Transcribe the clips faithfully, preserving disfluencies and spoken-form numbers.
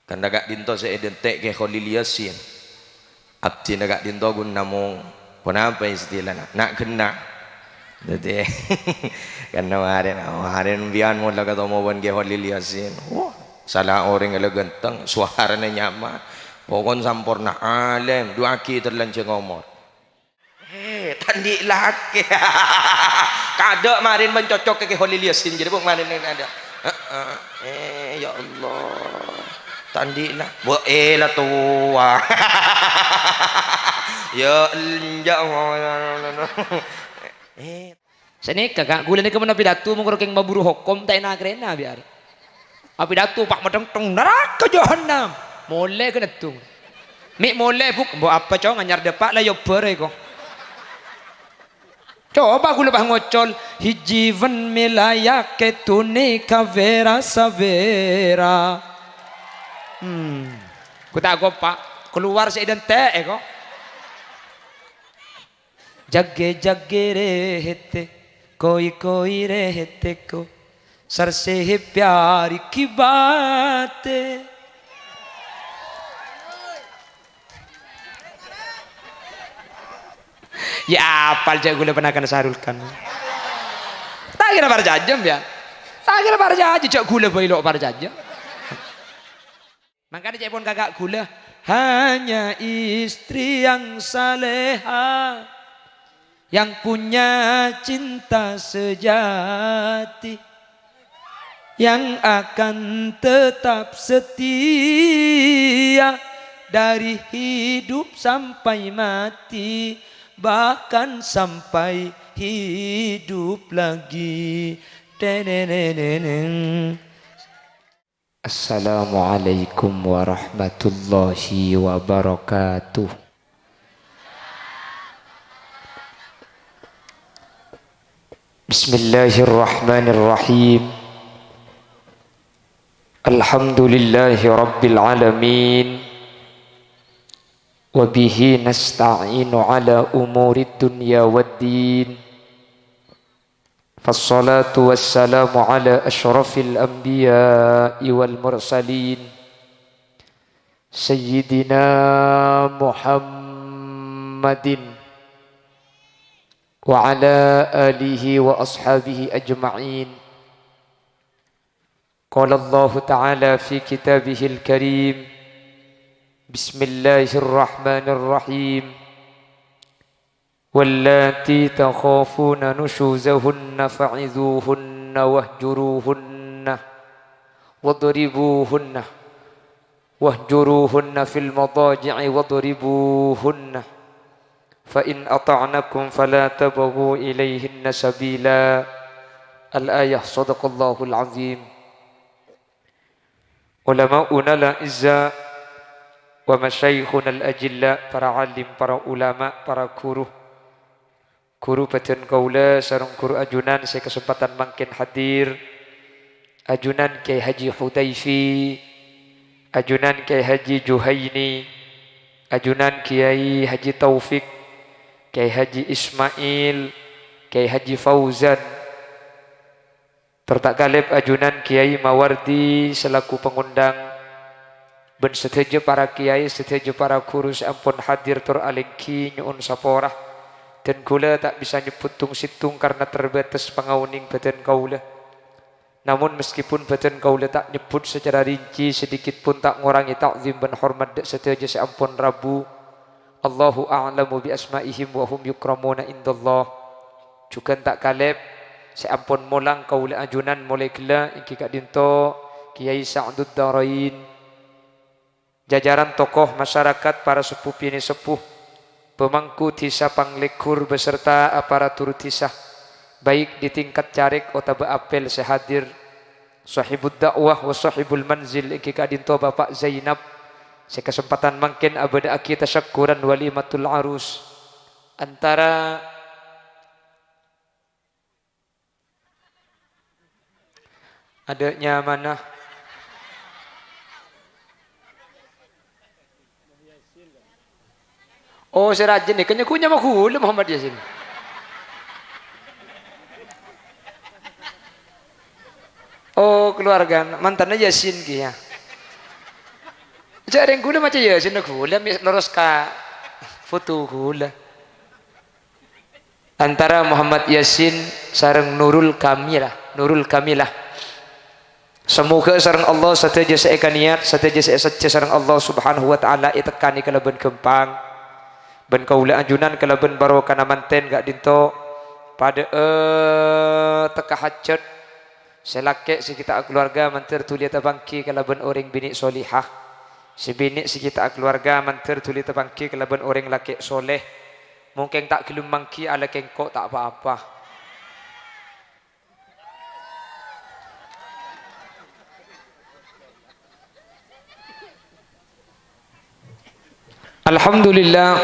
Karna ka'dinto sè èdhânte' Kè Kholil Yasin. Abdhina ka'dinto ghun namong, ponapa istilana? Na' ghenna'. Dhâddhi, karna marèn, marèn bi'an mola katemo bân Kè Kholil Yasin. Wah, sala orèng la ghânteng, sowarana nyama. Pokon samporna, alèm, du'aaghi terlanjang omor. Eh, ta' andi' lakè. Kadhâ' marèn bân cocok Kè Kholil Yasin, jârèya, Bu, marèn nèng adâ'. Heeh. Eh, ya Allah. Ta' andi' la-, Bu, eh, la towa. Ya, enjâ'. Eh. Sanèka, Ka', ghulâ nèka mon apidato, mon rokèng maburu hokom, ta' èna-karèna, bi'ar. Apidato, pas matengteng, naraka jahannam. Molè ghâ' nèddhung. Mè' molè, Bu', embo' apa, Cong, anyar dâpa' la yobâ rè, ko. Coba ghulâ pas ngocol, "Hijji bân mèla yakèdunè ka bhèra-sabhèra." Hmm. Gu ta' gopa, kalowar sè èdhânte'è, ko. Jâgâ-jâgâ rè hètè, koi-koi rè hètè ko, sarsè pèyarè kibâtè. Ya, apal jâ' ghulâ ponakanna Sahrul Kan. Ta' kèra parcajâ, ya. Ta' kèra parcajâ, jâ' ghulâ bhâi lo' parcajâ. Mangkana ca'èpon kaka' ghulâ, hanya istri yang saleha, yang punya cinta sejati, yang akan tetap setia dari hidup sampai mati, bahkan sampai hidup lagi. Teneneneneng. Assalamualaikum warahmatullahi wabarakatuh. Bismillahirrahmanirrahim. Alhamdulillahi rabbil alamin. Wa bihi nasta'inu ala umurid dunya waddin. Fassalatu wassalamu ala asyrafil anbiya'i wal mursalin, Sayyidina Muhammadin wa ala alihi wa ashabihi ajma'in. Qala Allahu ta'ala fi kitabihil karim, Bismillahirrahmanirrahim. Wallati takhafuna nusyuzahunna fa'izuhunna wahjuruhunna wadribuhunna, wahjuruhunna fil madaji'i wadribuhunna, fa in ata'nakum fala tabghu ilaihinna sabila. Al-ayah. Shadaqallahul azim. Ulama'unal a'izza wa masyayikhunal ajilla, para alim, para ulama, para ghuru, ghuru bhâdhân kaulâ sareng ghuru ajunan sè kasempadhân mangkèn hadir, ajunan Kyai Haji Hudaifi, ajunan Kyai Haji Juhaini, ajunan Kyai Haji Taufik, Kyai Haji Ismail, Kyai Haji Fauzan, tor ta' kalèp ajunan Kyai Mawardi selaku pangondhâng, bân sadhâjâ para kyai, sadhâjâ para ghuru sè ampon hadir tor alèngghi nyo'on sapora. Dân kaulâ ta' bisa nyebbhut tong-sèttong karna terbatas pangaonèng bhâdhân kaulâ. Namon, meskipun bhâdhân kaulâ ta' nyebbhut sacara rinci, sedikit pun ta' ngorangè ta'zim bân hormat dâ' sadhâjâ sè ampon rabu. Allahu a'lamu bi asma'ihim wa hum yukramuna indallah. Jhughân ta' kalèp, sè ampon molang kaulâ ajunan molaè ghellâ' èngghi ka'dinto Kyai Sa'dud Darain, jajaran tokoh masyarakat, para seppo binè' seppo, pemangku dhisa Pangleghur beserta aparatur dhisa, baik di tingkat carèk otabâ apel sè hadir, Shahibud Da'wah wa Shahibul Manzil èngghi ka'dinto Bapak Zainab, sè kasempadhân mangkèn abâdâ'aghi tasyakkuran walimatul arus. Antara adâ' nyamana. Oh, sè rajin nèka nyènggu nyama ghulâ Muhammad Yasin. Oh, keluarga mantanna Yasin kèya. Jhâ' rèng ghulâ maca Yasin ghulâ, mè' loros ka foto ghulâ. Antara Muhammad Yasin sareng Nurul Kamilah, Nurul Kamilah. Samoghâ sareng Allah sadhâjâ sè èkaniyat, sadhâjâ sè èsajjhâ sareng Allah Subhanahu wa Ta'ala ètekkani kalabân ghâmpang. Bân kaulâ ajunan kalabân barokana mantèn ka'dinto padâ'â tekka hajhât. Sè lakè' sè ghi' ta' akalowarga mandhâr dhuli tapangghi kalabân orèng binè' solihah. Sè binè' sè ghi' ta' akalowarga mandhâr dhuli tapangghi kalabân orèng lakè' soleh. Mongkèng ta' ghellem mangghi alakè engko' ta' pa-apa. Alhamdulillah,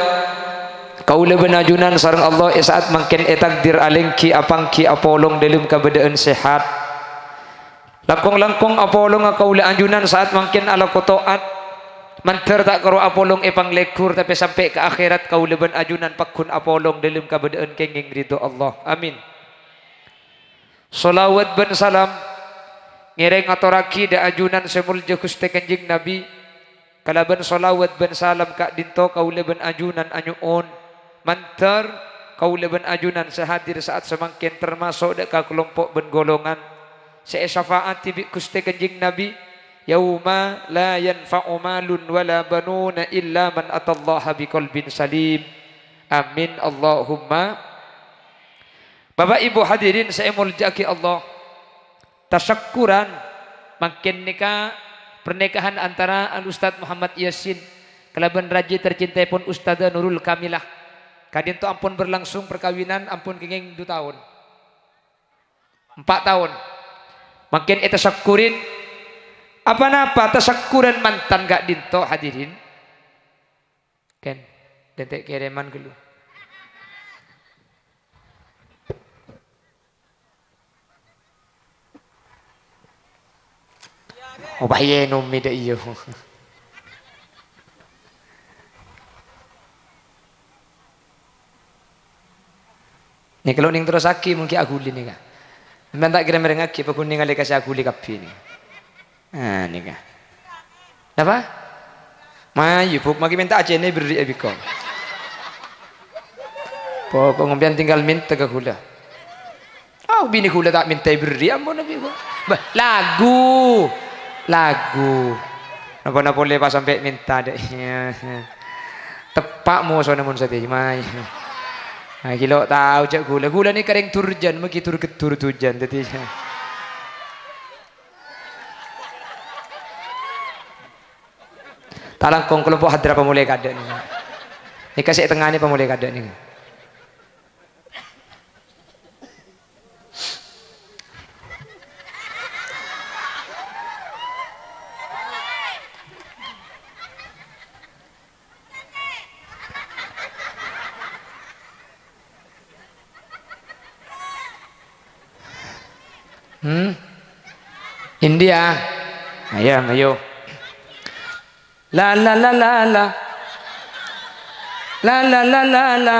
kaulâ bân ajunan sareng Allah è sa'at mangkèn ètakdir alèngghi apangghi apolong dâlem kabâdâ'ân sehat. Langkong-langkong apolonga kaulâ ajunan sa'at mangkèn alako to'at. Mandhâr ta' karo apolong è panglèghur, tapè sampè' ka akhèrat kaulâ bân ajunan pagghun apolong dâlem kabâdâ'ân kèngèng ridho Allah. Amin. Shalawat bân salam ngèrèng ngatorraghi dâ' ajunan sè molja Ghustè Kanjeng Nabi. Kalabân shalawat bân salam ka'dinto kaulâ bân ajunan anyo'on mandhâr kaulâ bân ajunan sè hadir sa'at samangkèn tamaso' dâ' ka kalompo' bân golongan sè èsafa'adi bi' Ghustè Kanjeng Nabi, "Yauma la yanfa'u malun wala banuna illa man atallaha biqalbin salim." Amin, Allahumma. Bapa' Ibu hadirin sè èmoljâ'aghi Allah, tasyakkuran, mangkèn nèka pernikahan antara Al Ustadz Muhammad Yasin kalabân rajhi tercintaèpon Ustadzah Nurul Kamilah. Ka'dinto ampon berlangsung perkawinan ampon kèngèng du taon. Empa' taon. Mangkèn ètasyakkurin. Apa-napa tasyakkuran mantan ka'dinto, hadirin? Kèn, dântè' kèrèman ghâllu. Oh, bahaya nomi dâ' iyâ. Nèka lo' nèng terrossaghi, mungkin aghuli nèka. Sampèyan ta' kèra mèrengngaghi, apa ghun nèngalè ka sè aghuli kabbhi nèka. Ah, nèka. Napa? Mayu, Bu', maghi mènta ajhâna èberri' è biko. Pokok sampèyan tinggal mènta ka ghulâ. Oh, binè ghulâ ta' mènta èberri', ampon, Abi, Bu'. Bâh, lagu. Lagu. Napa-napa polè pas sampè' mènta, dâ'. Teppa' mosona mon satèya, mayu. Nah, ghi' lo' tao jhâ' ghulâ. Ghulâ nèka rèng durjân, maghi dur-gheddur durjân. Dâddhi, ta' langkong kalompo' hadra pamolè kaadâ' nèka. Nèka sè è tengnga nèka pamolè kaadâ' nèka. Hmm? India. Ayo, ayo. La, la, la, la, la. La, la, la, la, la.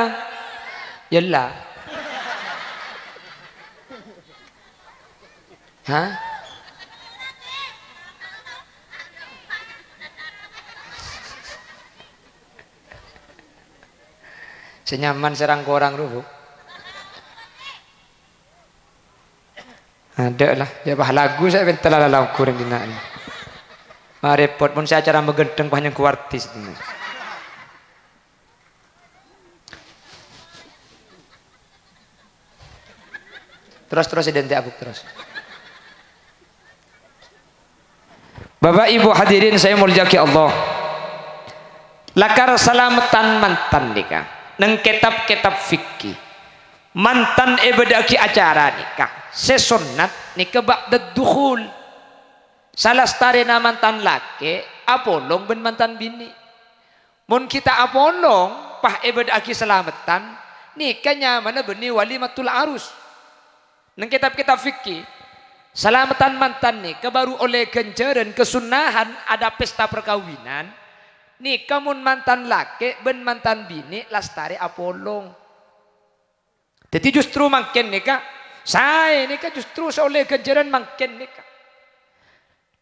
Yâ la. Hah? Sè nyaman sè rang-korang ro, Bu. Adâ' la, yâ, bâh, lagu sè èpènta la, la, lagu rèng dinna'. Ma' rèpot, mon sè acara maghândhâng, bâh, nyengghu artis dinna'. Terros, terros, èdhântè' abuk terros. Bapa' Ibu hadirin sè èmoljâ'aghi Allah. Lakar salameddhân mantan nèka, neng kètab-kètab fikih, mantan èbâdâ'aghi acara nèka, sè sonnat nèka ba'dad dukhul. Salastarèna mantan lakè' apolong bân mantan binè'. Mon ghi' ta' apolong, pas èbâdâ'aghi salameddhân, nèka nyamana bânnè walimatul arus. Neng kètab-kètab fikih, salameddhân mantan nèka bhuru ollè ghânjhârân kasunnahan ada pesta parkabinan, nèka mon mantan lakè' bân mantan binè' lastarè apolong. Dâddhi justru mangkèn nèka, saè nèka justru sè ollè ghânjhârân mangkèn nèka.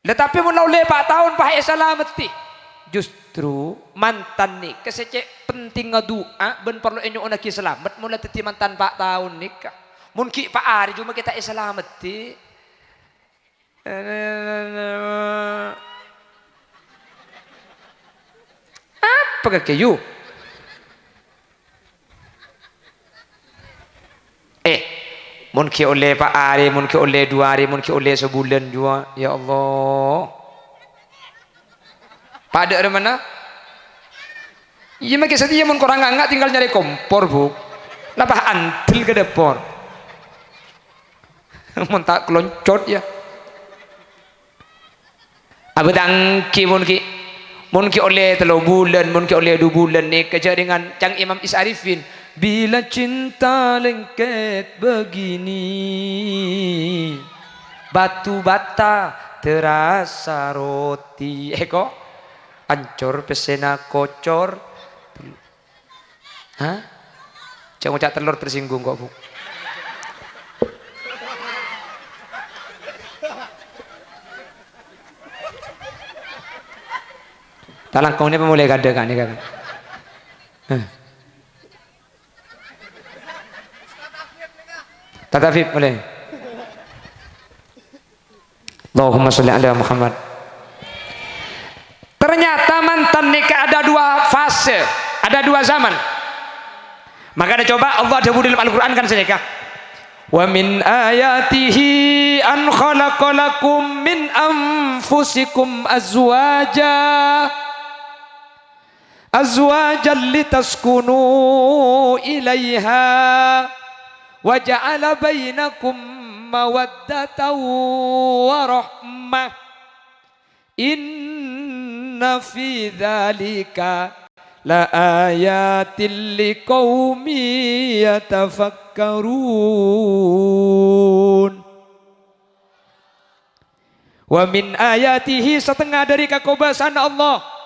La tapè mon la ollè pa' taon pas èsalameddhi. Justru mantan nèka sè cè' pentingnga du'a bân parlo ènyo'onnaghi salamet mon la dhâddhi mantan pa' taon nèka. Mon ghi' pa' arè coma ghi' ta' èsalameddhi. Apa kakè, yu? Eh, mon ghi' ollè pa' arè, mon ghi' ollè du arè, mon ghi' ollè sabulân juwa, ya Allah. Padâ rèmana? Iyâ, maghi satèya mon korang nganga' tinggal nyarè kompor, Bu. Napa andel ka dâpor? Mon ta' kaloncot, ya. Abâ' tangghi mon ghi', mon ghi' ollè tello bulân, mon ghi' ollè du bulân, nèka jhâ' rèngan ca'na Imam Is Arifin, "Bila cinta lengket begini, batu bata terasa roti." Èko, ancor pèssèna kocor. Hah? Jhâ' ngoca' tellor tersinggung kok, Bu. Ta' langkong nèka molè kadâ' ka'nèka. Hah. Tatafib molè. Allahumma sholli ala Muhammad. Ternyata mantan nèka ada dua fase, ada dua zaman. Makanya coba Allah adhâbu dalam Al-Qur'an kan sanèka, "Wa min ayatihi an khalaqa lakum min anfusikum azwaja." "Azwajan litaskunu ilaiha, wa ja'ala bainakum mawaddatan wa rahmah. Inna fi dzalika la ayatin liqaumin yatafakkarun." "Wa min ayatihi," satengnga dhâri kakobâsa'anna Allah,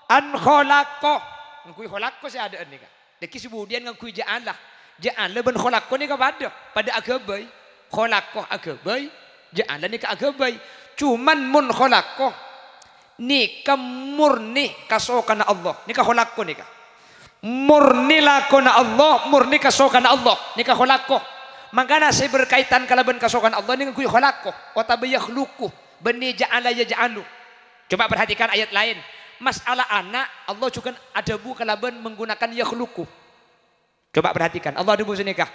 "an khalaqa," ngangghuy khalaqa sè adâ'ân nèka. Dhâggi' sè budiyân ngangghuy ja'ala. Ja'ala bân khalaqa nèka padâ, padâ aghâbây. Khalaqa aghâbây, ja'ala nèka aghâbây. Cuman mon khalaqa nèka murni kasokanna Allah. Nèka khalaqa nèka. Murni lakona Allah, murni kasokanna Allah. Nèka khalaqa. Mangkana sè berkaitan kalabân kasokanna Allah nèka ngangghuy khalaqa otabâ yakhluqu, bânnè ja'ala yaj'alu. Coba perhatikan ayat laèn. Masalah ana', Allah jhughân adhâbu kalabân menggunakan yakhluqu. Coba perhatikan, Allah adhâbu sanèka,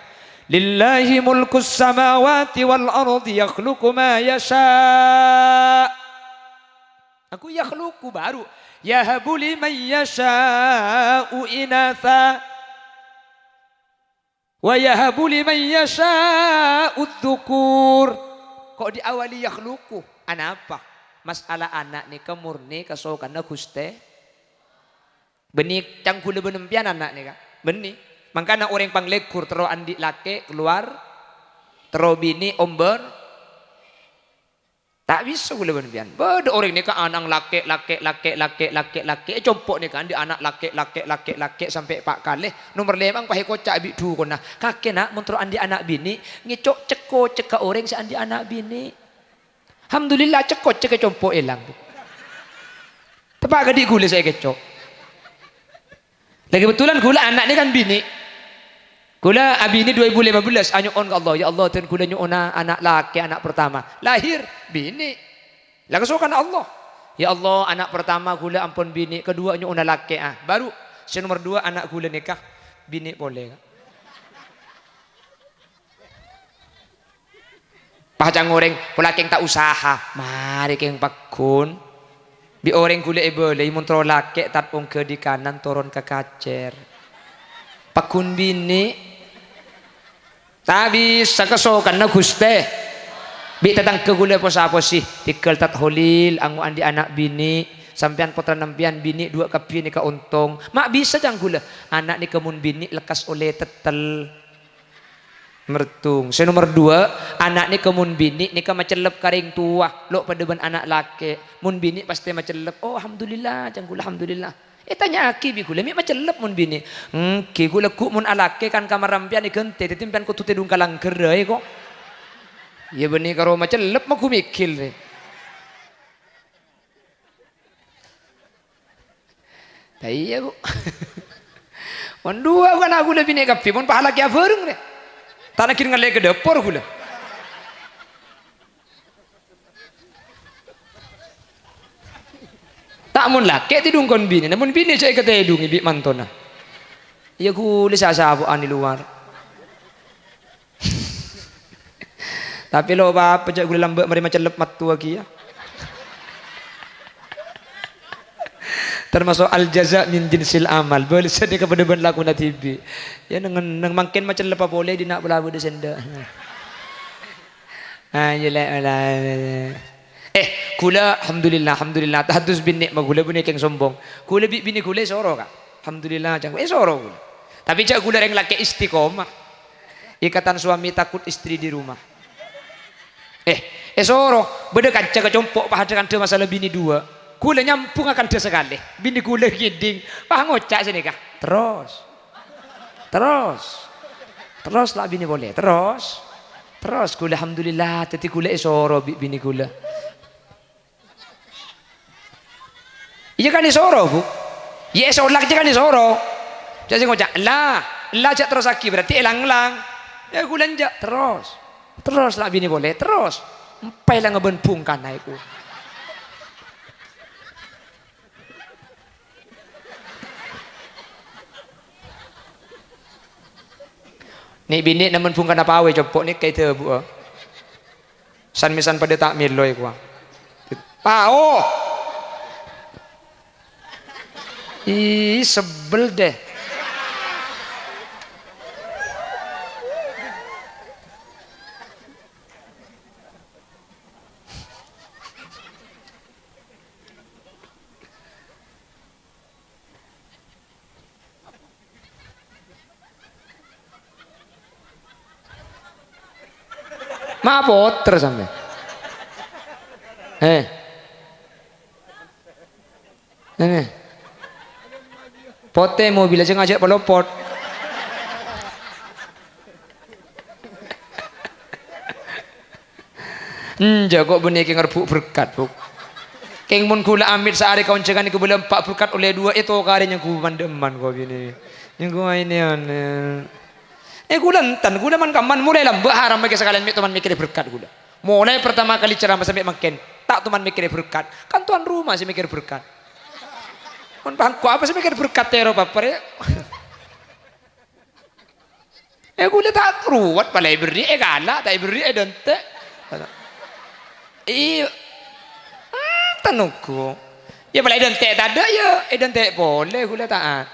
"Lillahi mulkus samawati wal ardi yakhluqu ma yasha." Aku yakhluqu baru. "Yahabu liman yasha'u inatha. Wa yahabu liman yasha'u dzukur." Kok diawali yakhluqu? Anapa? Masalah ana' nèka murni kasokanna Ghustè. Bânnè ca'na ghulâ bân empèyan ana' nèka. Bânnè. Mangkana orèng panglèghur terro andi' lakè' kalowar, terro binè' ombâr. Ta' bisa ghulâ bân empèyan. Bâdâ orèng nèka ana' lakè', lakè', lakè', lakè', lakè', lakè'. È compo' nèka andi' ana' lakè', lakè', lakè', lakè' sampè' pa' kalè. Nomer lèma' pas èkoca' bi' dhukonna. "Kakè, Na', mon terro andi' ana' binè', ngèco' cek-kocek ka orèng sè andi' ana' binè'." Alhamdulillah, cek-kocek è compo' èlang, Bu. Teppa' kadhi ghulâ sè èkèco'. Lah, kebetulan ghulâ ana'na kan binè'. Ghulâ abinè dua ribu lima belas, anyo'on ka Allah, "Ya Allah, dân ghulâ nyo'ona ana' lakè, ana' pertama." Lahir, binè'. Lah, kasokanna Allah. "Ya Allah, ana' pertama ghulâ ampon binè', kaduwâ nyo'ona lakè, ah." Baru sè nomer duwâ' ana' ghulâ nèka binè' polè. Pas ca'na orèng, "Pola kèng ta' usaha." Marè kèng pagghun. Bi' orèng ghulâ èbâlâi mon terro lakè' tat ongghâ di kanan toron ka kacèr. Pagghun binè'. Ta' bisa kasokanna Ghustè. Bi' tatangghâ ghulâ posa-posi, "Tèghâl tat Holil, ango' andi' ana' binè'. Sampèyan pottrana empèyan binè' duwâ' kabbhi nèka ontong." Ma' bisa ca'na ghulâ, "Ana' nèka mon binè' lekkas ollè tèttèl." Mertung. Sè nomer duwâ', ana' nèka mon binè' nèka macellep ka rèng towa, lo' padâ bân ana' lakè'. Mon binè' pastè macellep, "Oh, alhamdulillah," ca'na ghulâ, "alhamdulillah." Ètanya'aghi bi' ghulâ, "Mè' macellep mon binè'?" "Èngghi, ghulâ ghu' mon alakè kan kamar rampèyan èghântè, dhâddhi sampèyan kodhu tèdung ka langghâr aè, ko'." Iyâ bânnè karo macellep, ma' ghu mèghil, rè. Lah iyâ, Bu. Mon duwâ' ana' kaulâ binè' kabbhi, mon pahala kèya bhâreng rè. Ta' nangghir ngallè ka dâpor kaulâ. Ta' mon lakè' tèdung kon binè, mon binè jhâ' èkatèdungè bi' mantona. Iyâ kaulâ sè asapo'an è lowar. Tapè lo' pa-apa, jhâ' kaulâ lambâ' marè macellep mattowa kèya. Termasuk al jaza min jinsil amal. Bâlessân nèka padâ bân lakona dhibi'. Iyâ, neng-, neng mangkèn macellep polè dina' pola bâdâ sènda'. Ah, iyâ, lè', lè'. Eh, kaulâ, alhamdulillah, alhamdulillah. Tadus binè' ma' kaulâ bânnè kèng sombong. Kaulâ bi' binè kaulâ èsoro, Ka'. Alhamdulillah, ca'na, èsoro kaulâ. Tapè jhâ' kaulâ rèng lakè' istiqomah. Ikatan suami takut istri di rumah. Eh, èsoro, bâdâ kanca kacompo' padâ kandhâ masalah binè duwâ'. Kaulâ nyambhungnga kandhâ sakalè. Binè kaulâ ngèdhing, pas ngoca' sanèka. Terros. Terros. Terros la' binè polè. Terros. Terros kaulâ, alhamdulillah, dhâddhi kaulâ èsoro bi' binè kaulâ. Iyâ kan èsoro, Bu. Iyâ èsolak jâ kan èsoro. Jhâ' sè ngoca', "Ella, ella jhâ' terrossaghi," berarti èlang-lang. Iyâ kaulâ enjâ', terros. Terros la' binè polè, terros. Empèlang bân bhungkana iku. Nè' binè' nèmon bhungkana pawè compo' nèka èdhâbuwâ. San-mèsan padâ ta' mèlo è kowa. Pao! Ih, sebbel deh. Ma' pottra sampè'. Eh. Nènè. Potè mobilla sè ngajhâk palopot. Enjâ' ko' bânnè kèng ngarebbhu' berkat, Bu. Kèng mon kaulâ amit saarè kaonjhângan èkabâlâ empa' berkat ollè duwâ', ètokarè nyangghu man-dhâ'emman ko' binè. Nyangghu ainè anè. Eh, kaulâ enten, kaulâ man-kamman molaè lambâ' haram mèkkè sakalèyan mè' toman mèkkèrè berkat kaulâ. Molaè pertama kali ceramah sampè' mangkèn, ta' toman mèkkèrè berkat. Kan towan roma sè mèkkèrè berkat. Mon pangko apa sè mèkkèrè berkat tèro papa rè? Eh, kaulâ ta' ruwet, palèbâri èkala', ta' èbâri èdântè'. Iyâ. Hmm, tanonggu. Iyâ, palèdântè' tadâ', iyâ, èdântè' polè, kaulâ ta'.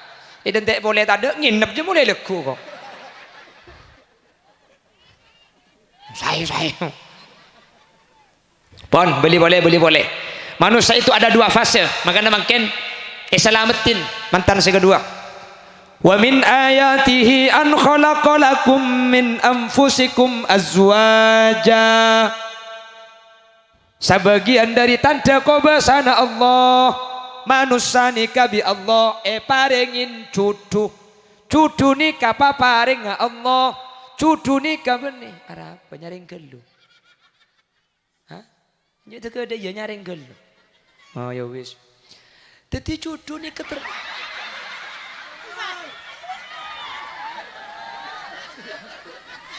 Èdântè' polè tadâ', ngènep jâ molaè lagghu' ko'. Saè, saè. Pon, bâli polè, bâli polè. Manossa itu ada dua fase, makana mangkèn èsalameddhin mantan sè kedua. "Wa min ayatihi an khalaqa lakum min anfusikum azwaja." Sabâgiyân dâri tandhâ kobâsana Allah, manossa nèka bi' Allah èparèngè jhudhu. Jhudhu nèka paparèngnga Allah. Jhudhu nèka bânnè arapa? Nyarèng ghâllu. Hah? Nyè' dâgâdâ iyâ nyarèng ghâllu. Oh, ya wis. Dhâddhi jhudhu nèka ter-,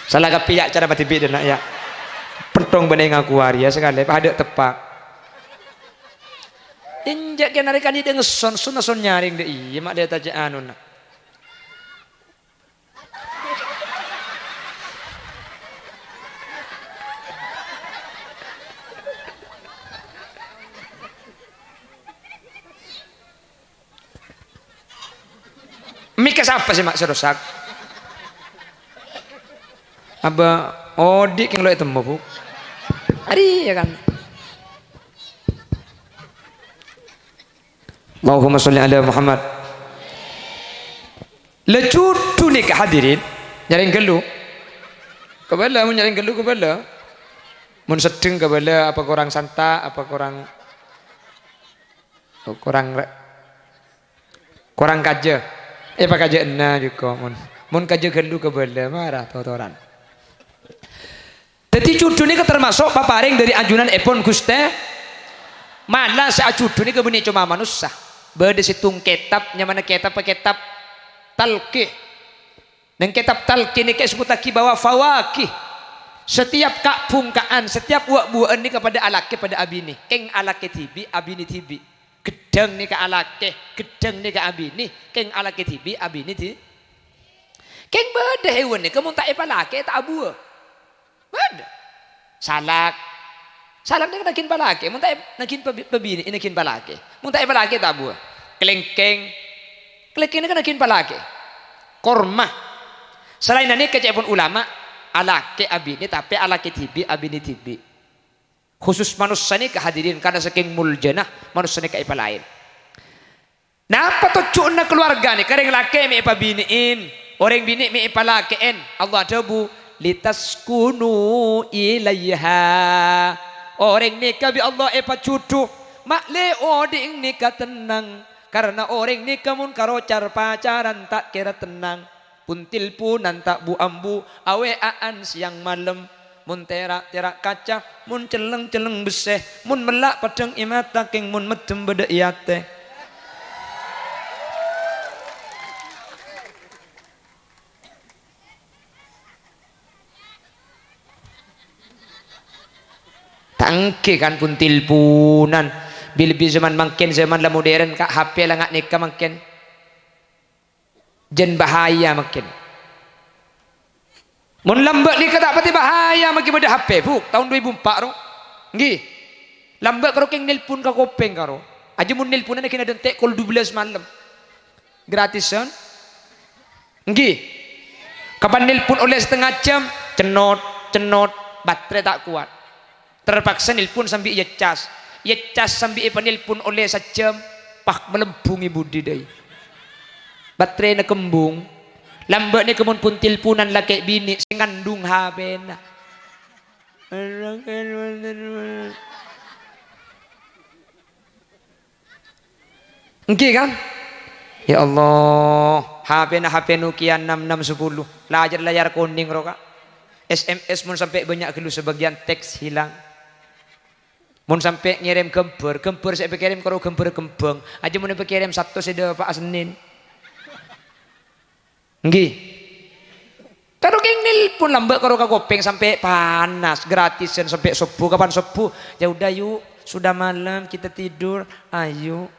sala kabbhi, yâ, cara padhibi' dâ' enna', yâ. Penthong bânnè ngaku arèya sakalè, padâ teppa'. Enjâ' kèya narèkana dâ' ngesson, son-son nyarèng dâ' iyâ, ma' lè' ta' jâ' anona. Mik-ka sapa sè ma' sè rosak? Abâ' odi' kèng lo' ètemmo, Bu. Arèya kan. Allahumma sholli ala Muhammad. La jhudhu nèka, hadirin, nyarèng ghâllu. Kabâlâ, mon nyarèng ghâllu kabâlâ. Mon seddheng kabâlâ, apa korang santa', apa korang, korang ra-, korang kajâ. Eh, pakajâ'ânna jhuko, mon. Mon kajâ ghâllu kabâlâ, mara totoran. Dhâddhi, jhudhu nèka tamaso' paparèng dâri ajunanèpon Ghustè. Mala sè ajhudhu nèka bânnè coma manossa. Bâdâ sèttong kètab, nyamana kètab, kètab Talqih. Neng kètab Talqih nèka èsebbhuttaghi bahwa fawakih, setiap ka'-bhungka'an, setiap wa'-buwâ'ân nèka padâ alakè, padâ abinè. Kèng alakè dhibi', abinè dhibi'. Ghedhâng nèka alakè, ghedhâng nèka abinè, kèng alakè dhibi', abinè dhi-, kèng bâdâ hèwan nèka mon ta' èpalakè ta' abuwâ. Bâdâ. Salak. Salak nèka naghin palakè, mon ta' è-, naghin pabi-, pabinè, naghin palakè. Mon ta' èpalakè ta' abuwâ. Kalèngkèng. Kalèngkèng nèka naghin palakè. Korma. Salaènna nèka ca'èpon ulama, alakè abinè, tapè alakè dhibi', abinè dhibi'. Khusus manossa nèka, hadirin, karna sakèng moljâna manossa nèka èpalaèn. Napa tojjhuna kalowarga nèka? Rèng lakè' mè' èpabinè'in, orèng binè' mè' èpalakè'èn. Allah adhâbu, "Litaskunu ilaiha." Orèng nèka bi' Allah èpajudhu, ma'lè odi' nèka tennang. Karna orèng nèka mon karo car-pacaran ta' kèra tennang. Pon-telponan ta' bu-ambu, awè'a'an sèyang malem. Mon tèra'-tèra' kaca, mon celleng-celleng bessè, mon mella' peddhâng è mata, kèng mon meddhem bâdâ è atè. Ta' ènggi kan pon-telponan. Bi-, lebbi zaman mangkèn, zaman la modern, Ka', H P la nga' nèka mangkèn. Jân bahaya mangkèn. Mon lambâ' nèka ta' patè bahaya, maghi bâdâ H P, Bu, taon du èbu empa' ro. Ènggi. Lambâ' karo kèng nelpon ka kopèng karo. Ajâ mon nelponan èghina dântè' kol dua belas malem. Gratisan. Ènggi. Kapan nelpon ollè satengnga jam, cennot, cennot, baterè ta' kowat. Terpaksa nelpon sambi ècas. Ècas sambi èpanelpon ollè sajâm, pas malembung è budi dâi. Baterèna kembung. Lambâ' nèka mon pon-telponan lakè' binè' sè ngandung H P-na. Ènggi, kan? Ya Allah, H P-na H P Nokia enam enam sepuluh, layar-layar konèng ro, Ka'. S M S mon sampè' bânnya' ghâllu, sebagian teks hilang. Mon sampè' ngèrèm ghâmbhâr, ghâmbhâr sè èpakèrèm karo ghâmbhâr kembhâng. Ajâ mon èpakèrèm Sabtu sè dâpa'a Sennèn. Ènggi. Karo kèng nelpon lambâ' karo ka kopèng sampè' panas, gratisan sampè' sobbhu. Kapan sobbhu? "Ya udah, yuk, sudah malam, kita tidur. Ayo."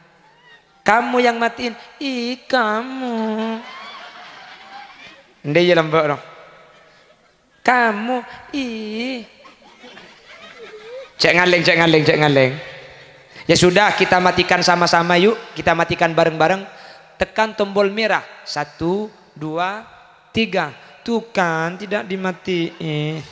"Kamu yang matiin." "Ih, kamu." Ènggi, iyâ, lambâ' ro. "Kamu, ih." Cè' ngalèng, cè' ngalèng, cè' ngalèng. Ya sudah, kita matikan sama-sama yuk. Kita matikan bareng-bareng. Tekan tombol merah. Satu, dua, tiga. Tuh kan, tidak dimatiin.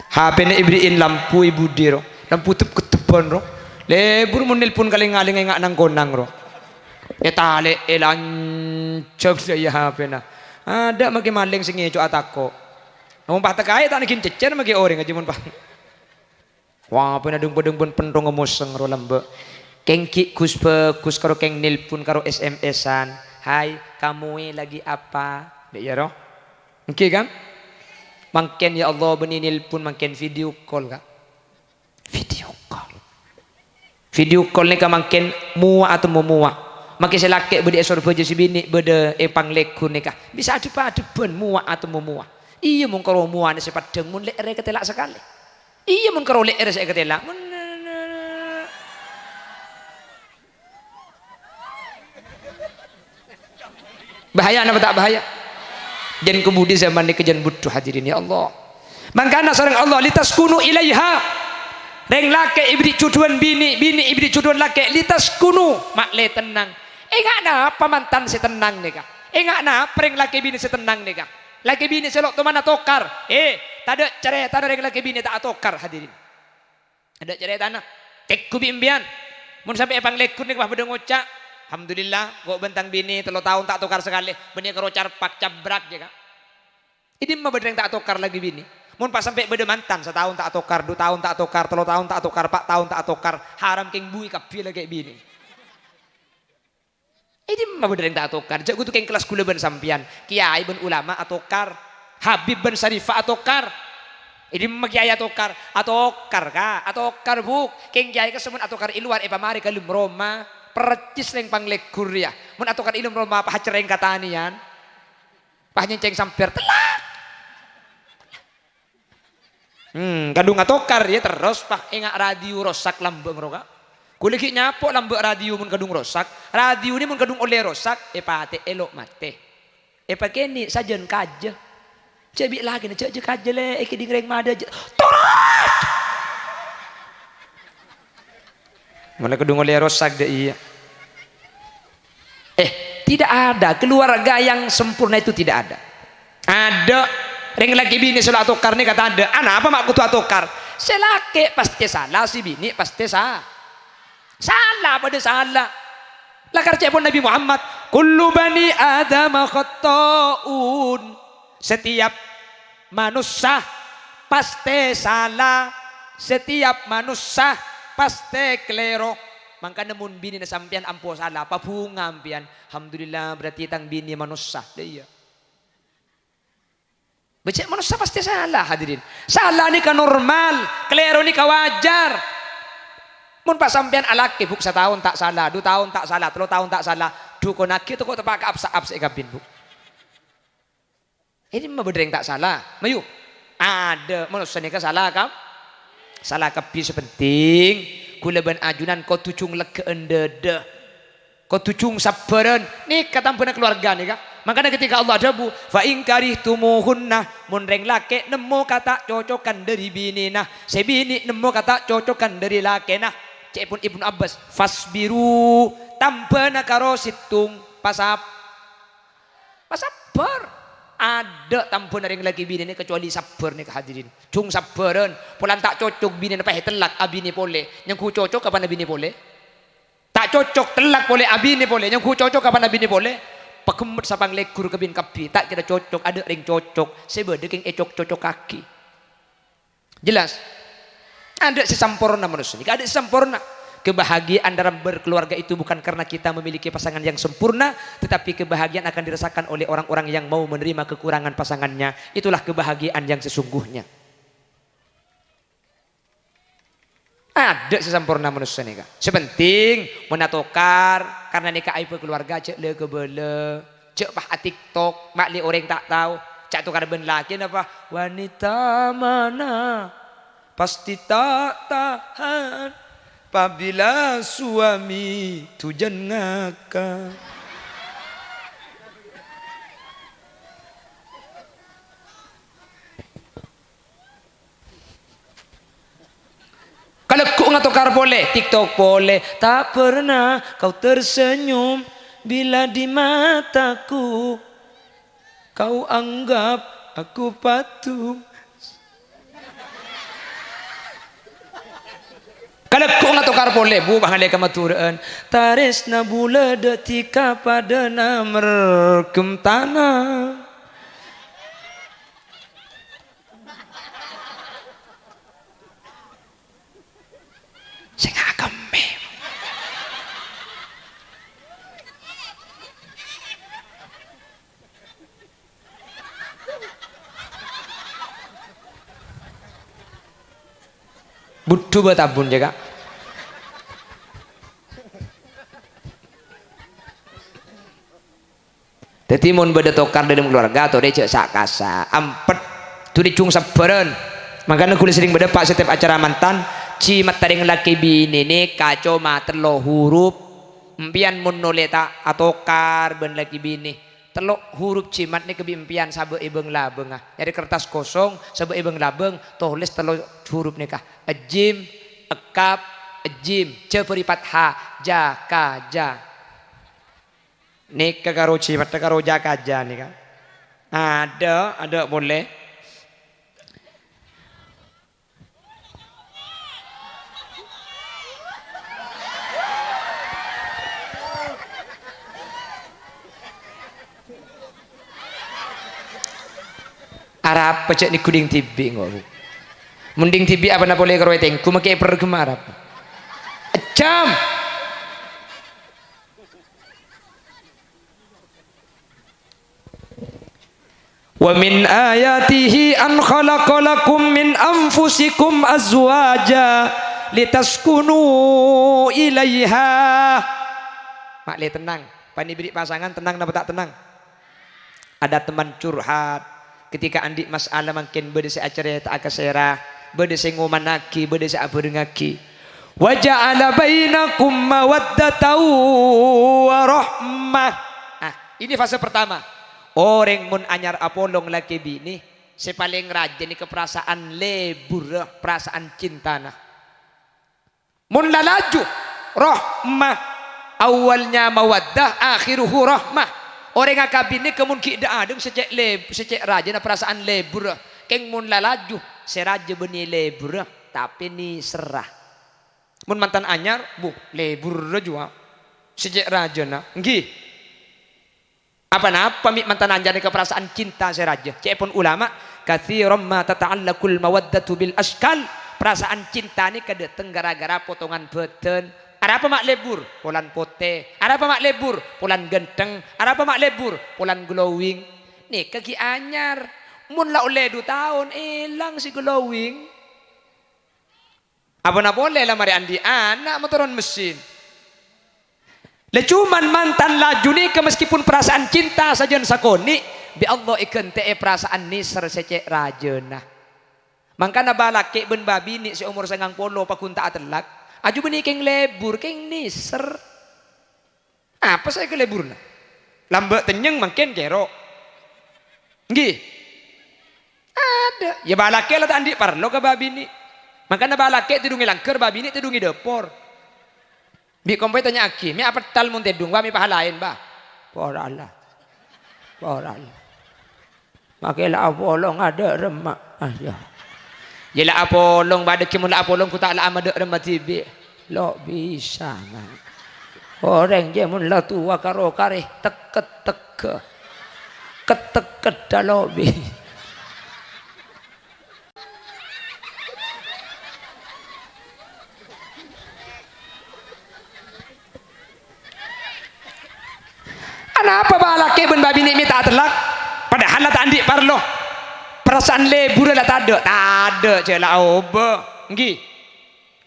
H P-na èbherri'in lampu è budi ro. Lampu tep-kettebbhân ro. Lebur mon nelpon kalèng-ngalèng ènga' nang-konang ro. Ètalè'è lanjhâng sè iyâ H P-na. Adâ' maghi malèng sè ngèco'a tako'. Mon pas tekkaè ta' naghin cèccèr maghi orèng ajâ mon pas. Wah, H P-na dâng-padâng bân pentong mosèng ro lambâ'. Kèng ghi' ghus-bhâghus karo kèng nelpon karo S M S-an. "Hai, kamu lagi apa?" Dek iyâ ro. Ènggi kan? Mangkèn ya Allah bânnè nelpon mangkèn video call, Ka'. Video call. Video call nèka mangkèn mowa atemmo mowa. Mangkèn sè lakè' bâdâ è Sorbhâjâ, sè binè' bâdâ è Panglèghun nèka. Bisa adhep-adhebbhân mowa atemmo mowa. Iyâ mon karo mowana sè peddhâng mon lè'èrra èkatèla' sakalè. Iyâ mon karo lè'èrra sè èkatèla'. Mon, Bahaya napa ta' bahaya? Jân kabudi zaman nèka jân budhu, hadirin, ya Allah. Mangkana sareng Allah, "Litaskunu ilaiha." Rèng lakè' èbherri' jhudhuwân binè', binè' èbherri' jhudhuwân lakè', "Litaskunu," ma'lè tennang. Enga' napa mantan sè tennang nèka? Enga' napa rèng lakè' binè' sè tennang nèka? Lakè' binè' sè lo' tomana tokar. Eh, tadâ' carètana rèng lakè' binè' ta' atokar, hadirin. Adâ' carètana. Tèngghu bi' empèyan. Mon sampè' èpanglèghun nèka pas bâdâ ngoca', "Alhamdulillah, engko' bân tang binè tello taon ta' tokar sakalè." Bânnè karo carpak cabrak, ya, Ka'. È dimma bâdâ rèng ta' atokar lakè' binè? Mon pas sampè' bâdâ mantan, sataon ta' atokar, du taon ta' atokar, tello taon ta' atokar, pa' taon ta' atokar, haram kèng buwi kabbhi lakè' binè. È dimma bâdâ rèng ta' atokar? Jhâ' kodhu kèng kellas ghulâ bân sampèyan. Kèyaè bân ulama atokar. Habib bân Syarifah atokar. È dimma kèyaè atokar? Atokar, Ka', atokar, Bu'. Kèng kèyaè ka'issa' mon atokar è lowar, èpamarè ka lem roma, percis rèng panglegghu rèya. Mon atokar è lem roma, apa acerrèng katanèyan? Pas nyèncèng sampèr, tellak. Hmm, kadhung atokar, yâ, terros, pas enga' radio rosak lambâ' nèka, Ka'. Kaulâ ghi' nyapo' lambâ' radio mon kadhung rosak. Radio nè mon kadhung ollè rosak, èpatè'è lo' matè. Èpakènè' sajân kajâ. Jâ' bi' lakèna, "Jâ', jâ' kajâ, Lè', èkèdhing rèng madâ, jâ'." Torot! Mon la kadhung ollè rosak dâ' iyâ. Eh, tidak ada keluarga yang sempurna itu, tidak ada. Adâ' rèng lakè binè sè lo' atokar nèka tadâ'. Anapa ma' kodhu atokar? Sè lakè' pastè sala, sè binè' pastè sa-, sala, padâ sala. La karca'èpon Nabi Muhammad, "Kullu bani Adama khatta'un." Setiap manossa pastè sala, setiap manossa pastè kalèro. Mangkana mon binèna sampèyan ampo sala, pabhunga sampèyan. "Alhamdulillah, berarti tang binè manossa." Lah iyâ. Becek manossa pastè sala, hadirin. Sala nèka normal, kalèro nèka wajar. Mon pas sampèyan alakè, Bu', sataon ta' sala, du taon ta' sala, tello taon ta' sala, dhukonnaghi toko teppa' ka apsa'-apsa' èkabin, Bu'. È dimma bâdâ rèng ta' sala? Mayu. Adâ', manossa nèka sala, Ka'? Sala kabbhi. Sè pentèng, kaulâ bân ajunan kodhu jhung leggâ'ân dâdâ. Kodhu jhung sabbhârân. Nèka tambhâna kalowarga nèka. Mangkana ketika Allah adhâbu, "Fa in karihtumuhunna," mon rèng lakè' nemmo kata' cocokan dâri binèna, sè binè' nemmo kata' cocokan dâri lakèna. Ca'èpon Ibnu Abbas, "Fasbiru," tambhâna karo sèttong pasab-, Pasabbhâr. Adâ' tambhâna rèng lakè binè nèka kecuali sabbhâr nèka, hadirin. Jhung sabbhârân. Polana ta' cocok binèna pas ètellak abinè polè. Nyangghu cocok apana binè polè? Ta' cocok tellak polè abinè polè. Nyangghu cocok apana binè polè? Paghemmet sapanglegghu kabin kabbhi. Ta' kèra cocok, adâ' rèng cocok. Sè bâdâ kèng ècok-cocokaghi. Jelas? Adâ' sè samporna manossa nèka, adâ' sè samporna. Kebahagiaan dalam berkeluarga itu bukan karena kita memiliki pasangan yang sempurna, tetapi kebahagiaan akan dirasakan oleh orang-orang yang mau menerima kekurangan pasangannya. Itulah kebahagiaan yang sesungguhnya. Adâ' sè samporna manossa nèka. Sè pentèng, mon atokar, karena nèka aèbbhâ kalowarga, jhâ' la-kabâlâ. Jhâ' pas a-TikTok, ma'lè orèng ta' tao. Ca' tokar bân lakèna, Pa'. Wanita mana pasti tak tahan pabila suami tujan ngaka. Kalagghu' ngatokar polè, TikTok polè. Tak pernah kau tersenyum bila di mataku. Kau anggap aku patung. Kalagghu' ngatokar polè, Bu, pangalè ka Madhurâ'ân. Tarèsna bulâ dâ' dhika padâna mergem tana. Sè ngakemmè. Budhu bâ' tabun, jâ, Ka'. Dhâddhi, mon bâdâ tokar dâlem kalowarga, torè jhâ' sa'-kasa'. Ampet, torè jhung sabbhârân. Mangkana ghulâ serrèng bâdâ, Pa', setiap acara mantan, jimetta rèng lakè binè nèka coma tello' hurup. Empèyan mon nolè ta' atokar bân lakè binè, tello' hurup jimat nèka bi' empèyan sabâ' è bâng-labângnga. Nyarè kertas kosong, sabâ' è bâng-labâng, tolès tello' hurup nèka. Ejjim, ekkap, ejjim. Jâ bâri' fatha, ja, ka, ja. Nèka karo jimatta karo ja-kaja nèka. Adâ', adâ' polè. Arapa jhâ' nèghu dhing dhibi' engko', Bu? Mon dhing dhibi' apana polè karo ètengghu, makè èperrem arapa? Ejjam! "Wa min ayatihi an khalaqa lakum min anfusikum azwaja litaskunu ilaiha." Ma'lè tennang, panèbiri' pasangan tennang napa ta' tennang? Ada teman curhat, ketika andi' masalah mangkèn bâdâ sè acarèta'a ka sèra, bâdâ sè ngomannaghi, bâdâ sè abhârengngaghi. "Wa ja'ala bainakum mawaddatan wa rahmah." Nah, ini fase pertama. Orèng mon anyar apolong lakè binè, sè palèng rajâ nèka parasaan lebur, parasaan cintana. Mon la laju, rahmah. Awalnya mawaddah, akhiruhu rahmah. Orèng akabin nèka mon ghi' dha'-adheng sè cè' leb-, sè cè' rajâna parasaan lebur. Kèng mon la laju, sè rajâ bânnè lebur, tapè nèserra. Mon mantan anyar, bu, lebur jhuwa. Sè cè' rajâna, èngghi. Apa-napa mè' mantan anyar nèka parasaan cinta sè rajâ. Cè'èpon ulama, "Katsiran ma tata'allaqul mawaddatu bil asykal." Parasaan cinta nèka dâteng ghârâ-ghârâ potongan bhâdhân. Arapa ma' lebur? Polan potè. Arapa ma' lebur? Polan ghântheng. Arapa ma' lebur? Polan glowing. Nèka ghi' anyar. Mon la ollè du taon, èlang sè glowing. Apana polè la marè andi' ana' motoron messin. La cuman mantan laju nèka meskipun perasaan cinta sajân sakonè', bi' Allah èghântè'è perasaan nèser sè cè' rajâna. Mangkana bâlakè' bân bâbinè' sè omor sangang polo paggun ta' atellak, ajubâ nè kèng lebur, kèng nèser. Apa saè kaleburna? Lambâ' tennyeng mangkèn kèro. Èngghi? Adâ'. Yâ bâlakè' la ta' andi' parlo ka bâbinè'. Mangkana bâlakè' tèdhungè langghâr, bâbinè' tèdhungè dâpor. Bi' kompoy tanya'aghi, "Mè' apettal mon tèdhung, wa mè' paha laèn, Bah?" "Pora la. Pora la." Makè la apolong adâ' remma. Ah, yâ. Yâ la apolong, padâ ghi' mon la apolong, ghu ta' la amadâ' remma dhibi'. Lo' bisa, na. Orèng jâ mon la towa karo karè tekket-tekka. Kettekkedda lo' bi-, Anapa bâlakè' bân bâbinè' mè' ta' atellak? Padahal la ta' andi' parlo. Parasaan leburrâ la tadâ'? Tadâ', jâ la obâ. Èngghi.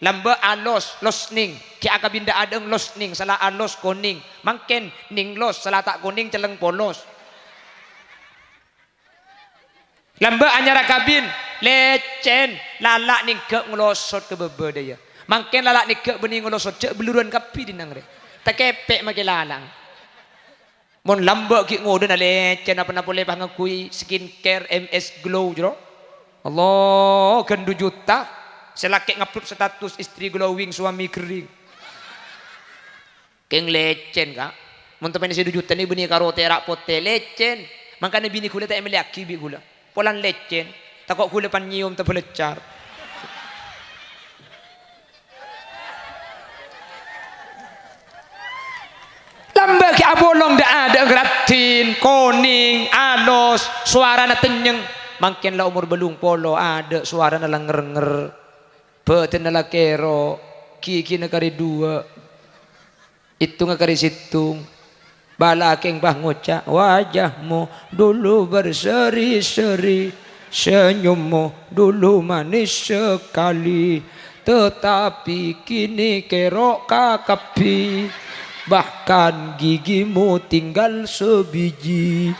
Lambâ' alos, losning. Ghi' akabin dâ' adâ'eng losning, sala alos konèng. Mangkèn nèng los, sala ta' konèng cellèng polos. Lambâ' anyar akabin, lècèn, lala' nèngghâ' nglosot ka bâbâ dâjâ. Mangkèn lala' nèngghâ' bânnè nglosot, jâ' bellurân kabbhi dinna' rè. Takèpè' makè lalang. Mon lambâ' ghi' ngodâna lècèn, apa-napa polè pas ngangghuy skincare M S Glow, jâro. Allah, ghându juta. Sè lakè' ngupload status, "Istri glowing, suami kering." Kèng lècèn, Ka'. Mon tapèna sè du juta nè bânnè karo tèra' potè, lècèn. Mangkana binè ghulâ ta' èmellèyaghi bi' ghulâ. Polana lècèn, tako' ghulâ pan nyèyom tabâlâccar. Lambâ' ghi' apolong dâ'-adâ' raddhin, konèng, alos, sowarana tennyeng. Mangkèn la omor bâllung polo, adâ' sowarana la ngèr-ngèr. Bâdânna la kèro, ghighina karè duwâ'. Èttongnga karè sèttong. Bâlakèng pas ngoca', "Wajahmu dulu berseri-seri, senyummu dulu manis sekali, tetapi kini kèro' kakabbhi, bahkan gigimu tinggal sebiji."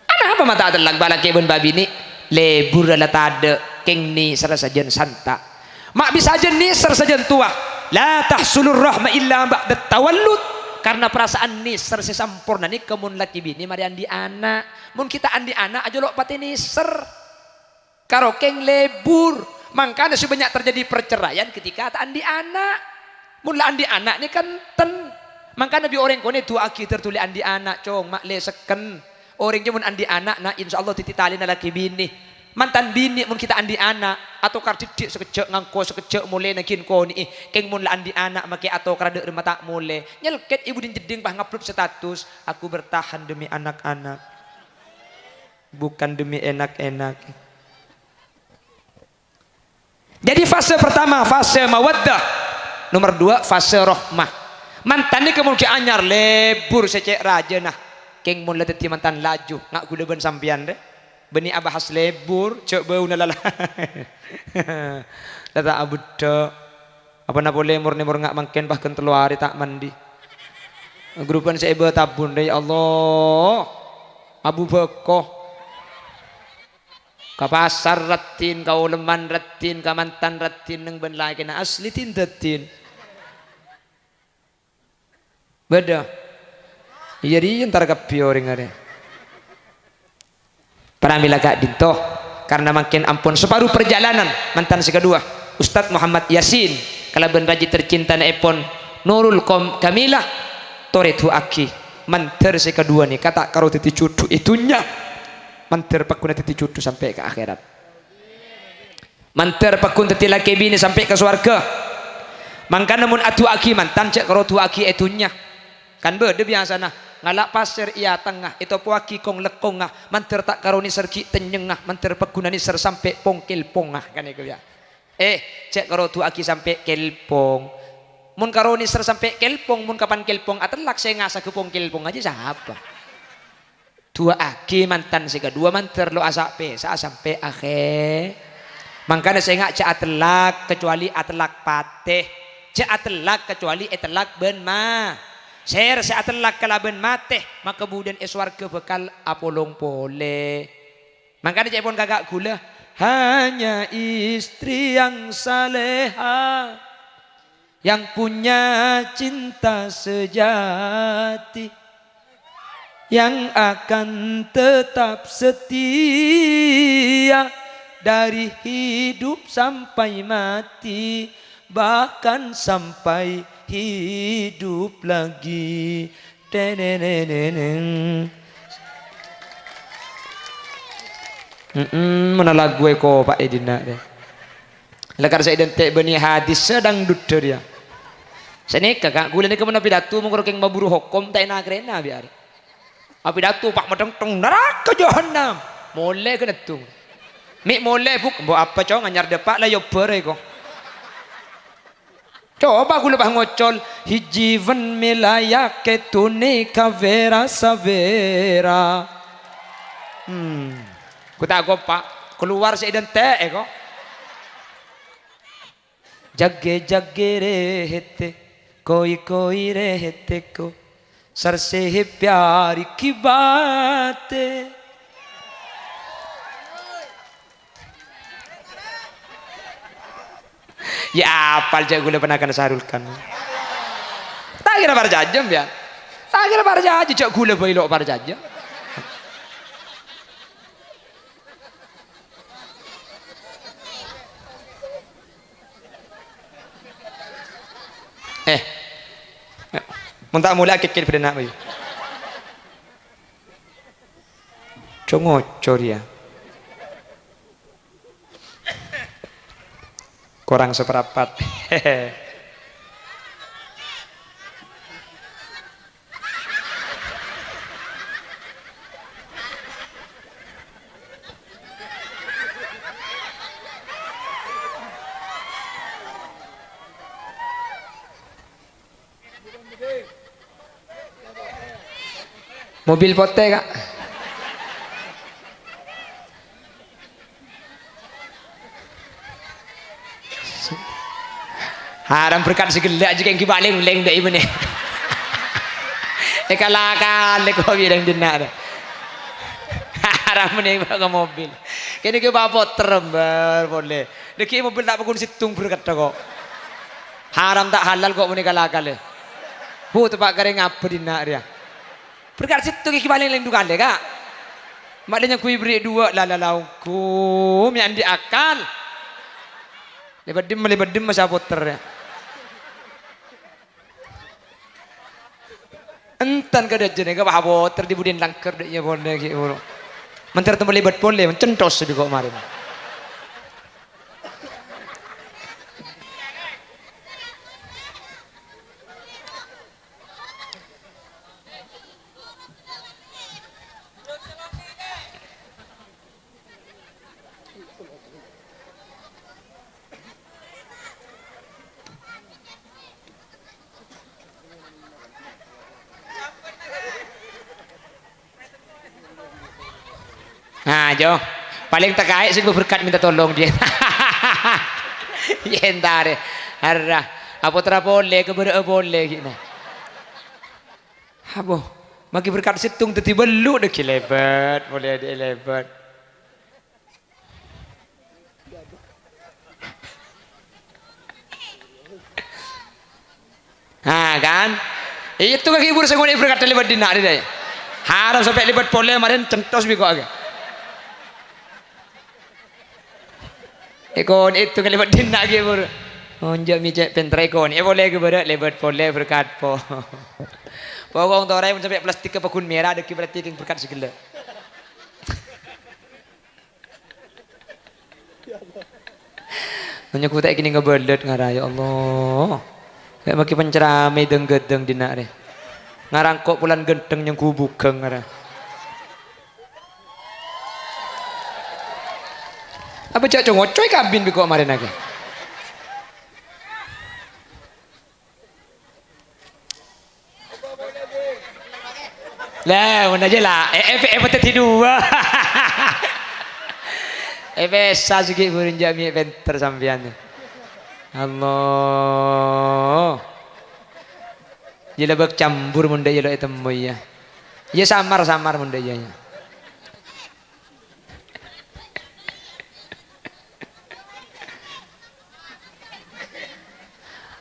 Anapa ma' ta' atellak bâlakè' bân bâbinè'? Leburrâ la tadâ', kèng nèserrâ sajân santa'. Ma' bisa jâ nèser sajân towa. La tahsulur rahma illa ba'da tawallud. Karna parasaan nèser sè samporna nèka mon lakè binè marè andi' ana'. Mon ghi' ta' andi' ana', ajâ lo' patè nèser. Karo kèng lebur. Mangkana sè bânnya' terjadi perceraian ketika ta' andi' ana'. Mon la andi' ana' nè kanten. Mangkana bi' orèng konè du'aaghi dâr dhuli andi' ana', cong, ma' lè sekken. Orèng jâ mon andi' ana', na, insyaallah dhâddhi talèna lakè binè. Mantan binè mon ghi' ta' andi' ana', atokar dhiddhi' sakejjhâ' ngangko sakejjhâ' molèna ghi' konè'è. Kèng mon la andi' ana', makè atokara dâ' remma ta' molè. Nyelkèt è budina jeddhing pas ngupload status, "Aku bertahan demi anak-anak." Bukan demi enak-enak. Jadi fase pertama, fase mawaddah. Nomor dua, fase rahmah. Mantan nèka mon ghi' anyar, lebur sè cè' rajâna. Kèng mon la dhâddhi mantan laju, nga' ghulâ bân sampèyan rè. Bânnè abahas lebur, jhâ' bâuna lala. La ta' abheddhâ. Apana polè mor-nèmor nga' mangkèn, bahkan tello arè ta' mandi. Grupan sè èbâ tabun rè, ya Allah. Abu bâko. Ka pasar raddhin, ka olemman raddhin, ka mantan raddhin, neng bân lakèna asli dhindhâddhin. Bâdâ. Iyâ, rèya entar kabbhi orèng arè. Pramila ka'dinto, karna mangkèn ampon saparo parjhâlânan mantan sè kaduwâ, Ustadz Muhammad Yasin, kalabân rajhi tercintanaèpon Nurul Kom-, Kamilah, torè du'aaghi mandhâr sè kaduwâ nèka ta' karo dhâddhi jhudhu è dhunnya, mandhâr pagghun dhâddhi jhudhu sampè' ka akhèrat. Mandhâr pagghun dhâddhi lakè binè sampè' ka sowarghâ. Mangkana mon adu'aaghi mantan, jhâ' karo du'aaghi è dhunnya. Kan bâdâ biyasana, ngala' pasèr è atengnga, ètopoaghi kong-lekkongnga, mandhâr ta' karo nèser ghi' tennyengnga, mandhâr pagghunna nèser sampè' pong-kèlpongnga, kan èko ya. Eh, jhâ' karo du'aaghi sampè' kèlpong. Mon karo nèser sampè' kèlpong, mon kapan kèlpong atellak, sè ngasaghâ pong-kèlpong ajâ sapa? Du'aaghi mantan sè kaduwâ mandhâr lo' asa'-pèsa'a sampè' akhè-, mangkana sènga' jhâ' atellak, kecuali atellak patè. Jhâ' atellak, kecuali ètellak bân ma-, sèr sè atellak kalabân matè, maka budhân è sowarghâ bhâkal apolong polè. Mangkana ca'èpon kaka' ghulâ, hanya istri yang saleha yang punya cinta sejati, yang akan tetap setia dari hidup sampai mati, bahkan sampai hidup lagi. Teneneneneng. Mm-mm, mona lagu è kopa' è dinna' rè. Lakar sè èdhânte' bânnè hadis sè dangdut dhâriyâ. Sanèka, Ka', ghulâ nèka mon apidato mongkor kèng maburu hokom ta' èna-karèna bi' arè. Apidato pa' matengteng, naraka jahannam. Molè ghâ' neddhung. Mè' molè, Bu', mbok apa, Cong, anyar dâpa' la èobbhârâ èko. Coba ghulâ pas ngocol, "Hijji wen mèlayake tune ka vera-savera." Hmm. Ku ta' kopa', kalowar sè èdhânte' èko. Jagge-jagge rehette, koi-koi rehetteko, sarse he pyari ki baat e. Ya apal jhâ' ghulâ ponakanna Sahrul Kan. Ta' kèra parcajâ, ya. Ta' kèra parcajâ, jhâ' ghulâ bhâi lo' parcajâ. Eh. Mon ta' molè akèkkèr bâdâna, Bayu. Jhâ' ngoco rèya. Korang saparapat. Mobil potè, Ka'. Haram berkat sè ghellâ' jhâ' kèng ghi' palèng-lèng dâ' imanè. Èkala-kalè ko' bilâng dinna' dâ'. Haram menè ka mobil. Kènè' ghi' pa' potèr, embâr polè. Dâgghi' mobil ta' paggun sèttong berkat ko'. Haram ta' halal ko' menè kala-kalè. Hu, teppa' karè ngabâ dinna' rèya. Berkat sèttong ghi' palèng-lèng du kalè, Ka'. Ma' dâ' nyangghuy bherri' duwâ', la, la, la, ongghu, mè' andi' akal. Lèbât dimma, lèbât dimma sè apotèr, ya. Entan kadhâjâna, Ka', pa' apotèr dhi budina langghâr dâ' iyâ polè ghi' buru. Mentèr temmo lèbât polè, mencentos bi' ko' marèna. Ajo, palèng takaè sè berkat minta tolong, jiyâ. Yèn tarè. Arra, apotra polè, kabârâ'â polè, ghi'na. Abo, maghi berkat sèttong dhâddhi bâllu', dhâggi' lèbât, polè adhi' lèbât. Ha, kan? Itu ka ghibur sè ngonè'è berkat lèbât dinna' rèya. Harap sampè' lèbât polè marèn centos bi' ko' aghi. Èkonè'è itu ka lèbât dinna' ghibur. Onjâ' mè' cè' pènter èkonè'è polè ghibur lèbât polè berkat po. Pokok toraè mon sampè' plastik ka paghun mèra dhâggi' berarti kèng berkat sè ghellâ'. Nyo'on ku ta' kènè' ngabâlât ngara, ya Allah. Kaè maghi penceramah dâng-ghâdâng dinna' rè. Ngara engko' polana ghântheng nyong ghubugghâng ngara. Apa jhâ' co-ngoco èkabin bi' ko' marèna kè? Lah, ngono aja lah. Eh, eh, eh, dhâddhi duwâ'. Eh, bisa sè ghi' burung jami'è pènter sampèyan. Allah. Jhâ' la bâk cambur mon dâ' iyâ lo' ètemmo iyâ. Iyâ samar-samar mon dâ' iyâ, iyâ.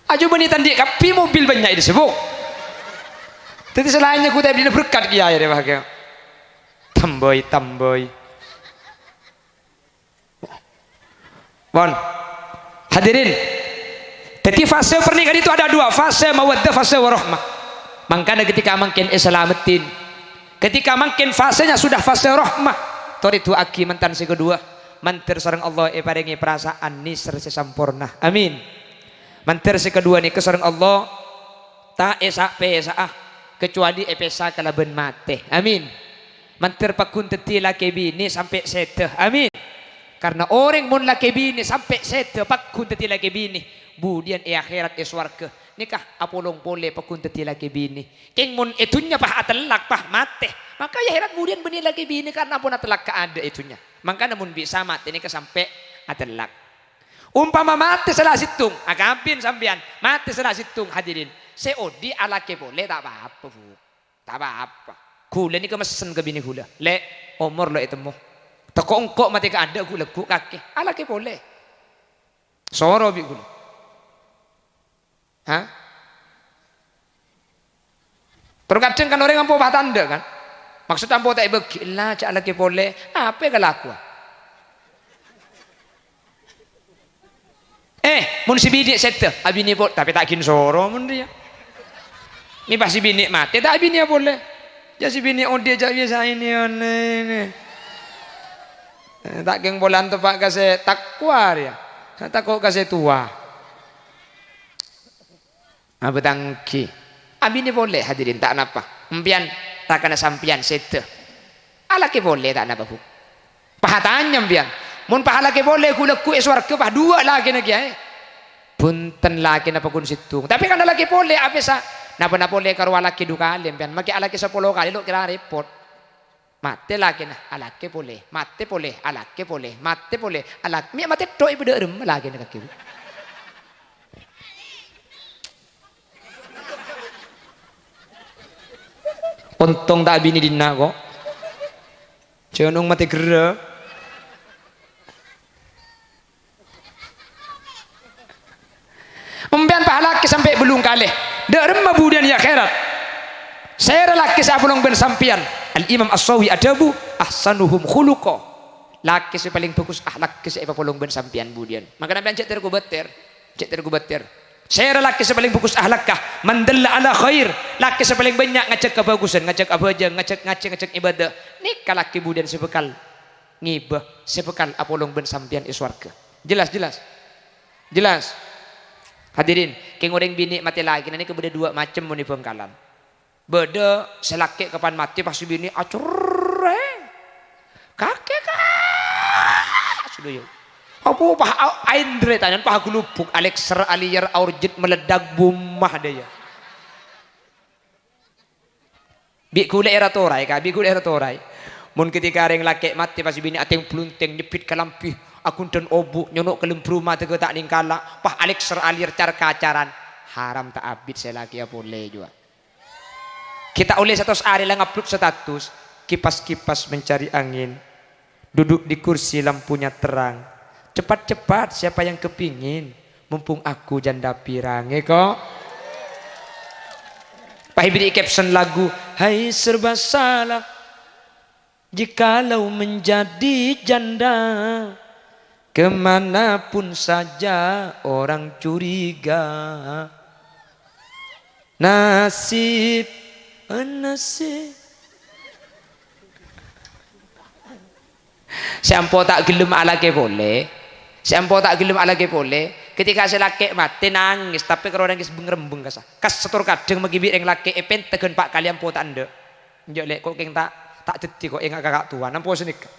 Ajo bânnè ta' andi' kabbhi mobil bânnya' è dissa', Bu. Dhâddhi salaènna ghutèp dina berkat kèya ya, Pak. Tambâi, tambâi. Pon. Hadirin. Dhâddhi fase pernikahan itu ada dua, fase mawaddah, fase warahmah. Mangkana ketika mangkèn èsalameddhin, ketika mangkèn fasenya sudah fase rahmah, torè du'aaghi mantan sè kedua, mandhâr sareng Allah èparèngè parasaan nèser sè samporna. Amin. Mandhâr sè kedua nèka sareng Allah ta' èsa'-pèsa'a, kecuali èpèsa kalabân matè. Amin. Mandhâr pagghun dhâddhi lakè binè sampè' sèdhâ. Amin. Karna orèng mon lakè binè sampè' sèdhâ pagghun dhâddhi lakè binè, budiyân è akhèrat è sowarghâ nèka apolong polè pagghun dhâddhi lakè binè. Kèng mon è dhunnya pas atellak, pas matè, maka è akhèrat budiyân bânnè lakè binè karna ampon atellak kaadâ' è dhunnya. Mangkana mon bisa matè nèka sampè' atellak. Ompama matè sala sèttong, akabin sampèyan, matè sala sèttong, hadirin, sè odi' alakè polè ta' pa-apa, Bu. Ta' pa-apa. Ghulâ nèka messen ka binè ghulâ, "Lè', omor lo' ètemmo. Tako' engko' matè kaadâ' ghu-, lagghu' kakè. Alakè polè. Soro bi' ghulâ." Ha? Terkadang kan orèng ampo patandhâ kan? Maksud ampo ta' èbâghi, "Ella, jhâ' alakè polè." Apa kalakowan? Eh, mon sè binè' sèdhâ, abinè po-, tapè ta' ghin soro mon rèya. Mè' pas sè binè' matè, ta' abinèya polè. Jhâ' sè binè' odi' jhâ' biyasaè nè-onè. Eh, ta' kèng polana teppa' ka sè takwa rèya. Tako' ka sè towa. Abâtangghi. Abinè polè, hadirin, ta' napa. Empèyan, rakana sampèyan sèdhâ. Alakè polè, ta' napa, Bu. Pas atanya empèyan. Mon pas alakè polè, ghu-, lagghu' è sowarghâ, pas duwâ' lakèna kèyaè. Bhunten, lakèna pagghun sèttong. Tapè kan alakè polè, apèsa. Napa-napa polè karo alakè du kalè, empèyan. Makè alakè sapolo kalè, lo' kèra rèpot. Matè lakèna, alakè polè, matè polè, alakè polè, matè polè, alak-, mè' matè tho' è bâdâ remma lakèna kakè, Bu. Ontong ta' abinè dinna' ko'. Jhânong matè gherrâ. Empèyan pas alakè sampè' bâllung kalè. Dâ' remma budiyân è akhèrat. Sèra lakè sè apolong bân sampèyan? Al-Imam As-Sawi adhâbu, "Ahsanuhum khuluqa." Lakè sè palèng bhâghus akhlakka sè èpapolong bân sampèyan budiyân. Mangkana sampèyan jhâ' ter-kobâter. Jhâ' ter-kobâter. Sèra lakè sè palèng bhâghus akhlakka? Man dalla ala khair. Lakè sè palèng bânnya' ngajhâk kabhâghusân, ngajhâk abhâjâng, ngajhâk ngajhi, ngajhâk ibadah. Nèka lakè budiyân sè bhâkal ngibâ, sè bhâkal apolong bân sampèyan è sowarghâ. Jelas, jelas? Jelas? Hadirin, kèng orèng binè' matè lakèna nèka bâdâ duwâ' macem mon è Bhângkalan. Bâdâ sè lakè' kapan matè pas sè binè' acorrèng. Kakè ka-, sadhâjâ. Apa pas a-, aèndrè tanyan pas agulubuk, alèkser, alèyèr, aorjhât, meledak, bumah dâ' iyâ. Bi' ghulâ èra toraè, Ka', bi' ghulâ èra toraè. Mon ketika rèng lakè' matè, pas binè' atèng-bluntèng, nyebbit kalambhi, aghundhân obu', nyono' ka lem bruma, dâgâ ta' nèngkala, pas alèkser alèr car-kacaran. Haram ta' abit sè lakè'na polè, jhuwa. Ghi' ta' ollè satos arè la ngupload status, kipas-kipas mencari angin, duduk di kursi lampunya terang. Cepat-cepat, siapa yang kepingin? Mumpung aku janda pirang, è, kok. Pas èbèrri' caption lagu, "Hai serba salah, jikalau menjadi janda, kemanapun saja orang curiga." Nasib, nasib. Sè ampo ta' ghellem alakè polè. Sè ampo ta' ghellem alakè polè. Ketika sè lakè' matè nangès, tapè karo nangès beng-rembeng kasa. Kas setor kadhâng maghi bi' rèng lakè' èpènteghân pa' kalè ampo ta' endâ'. Enjâ' lè', kok kèng ta', ta' dhâddhi kok enga' ka kaka' towan. Ampo sanèka.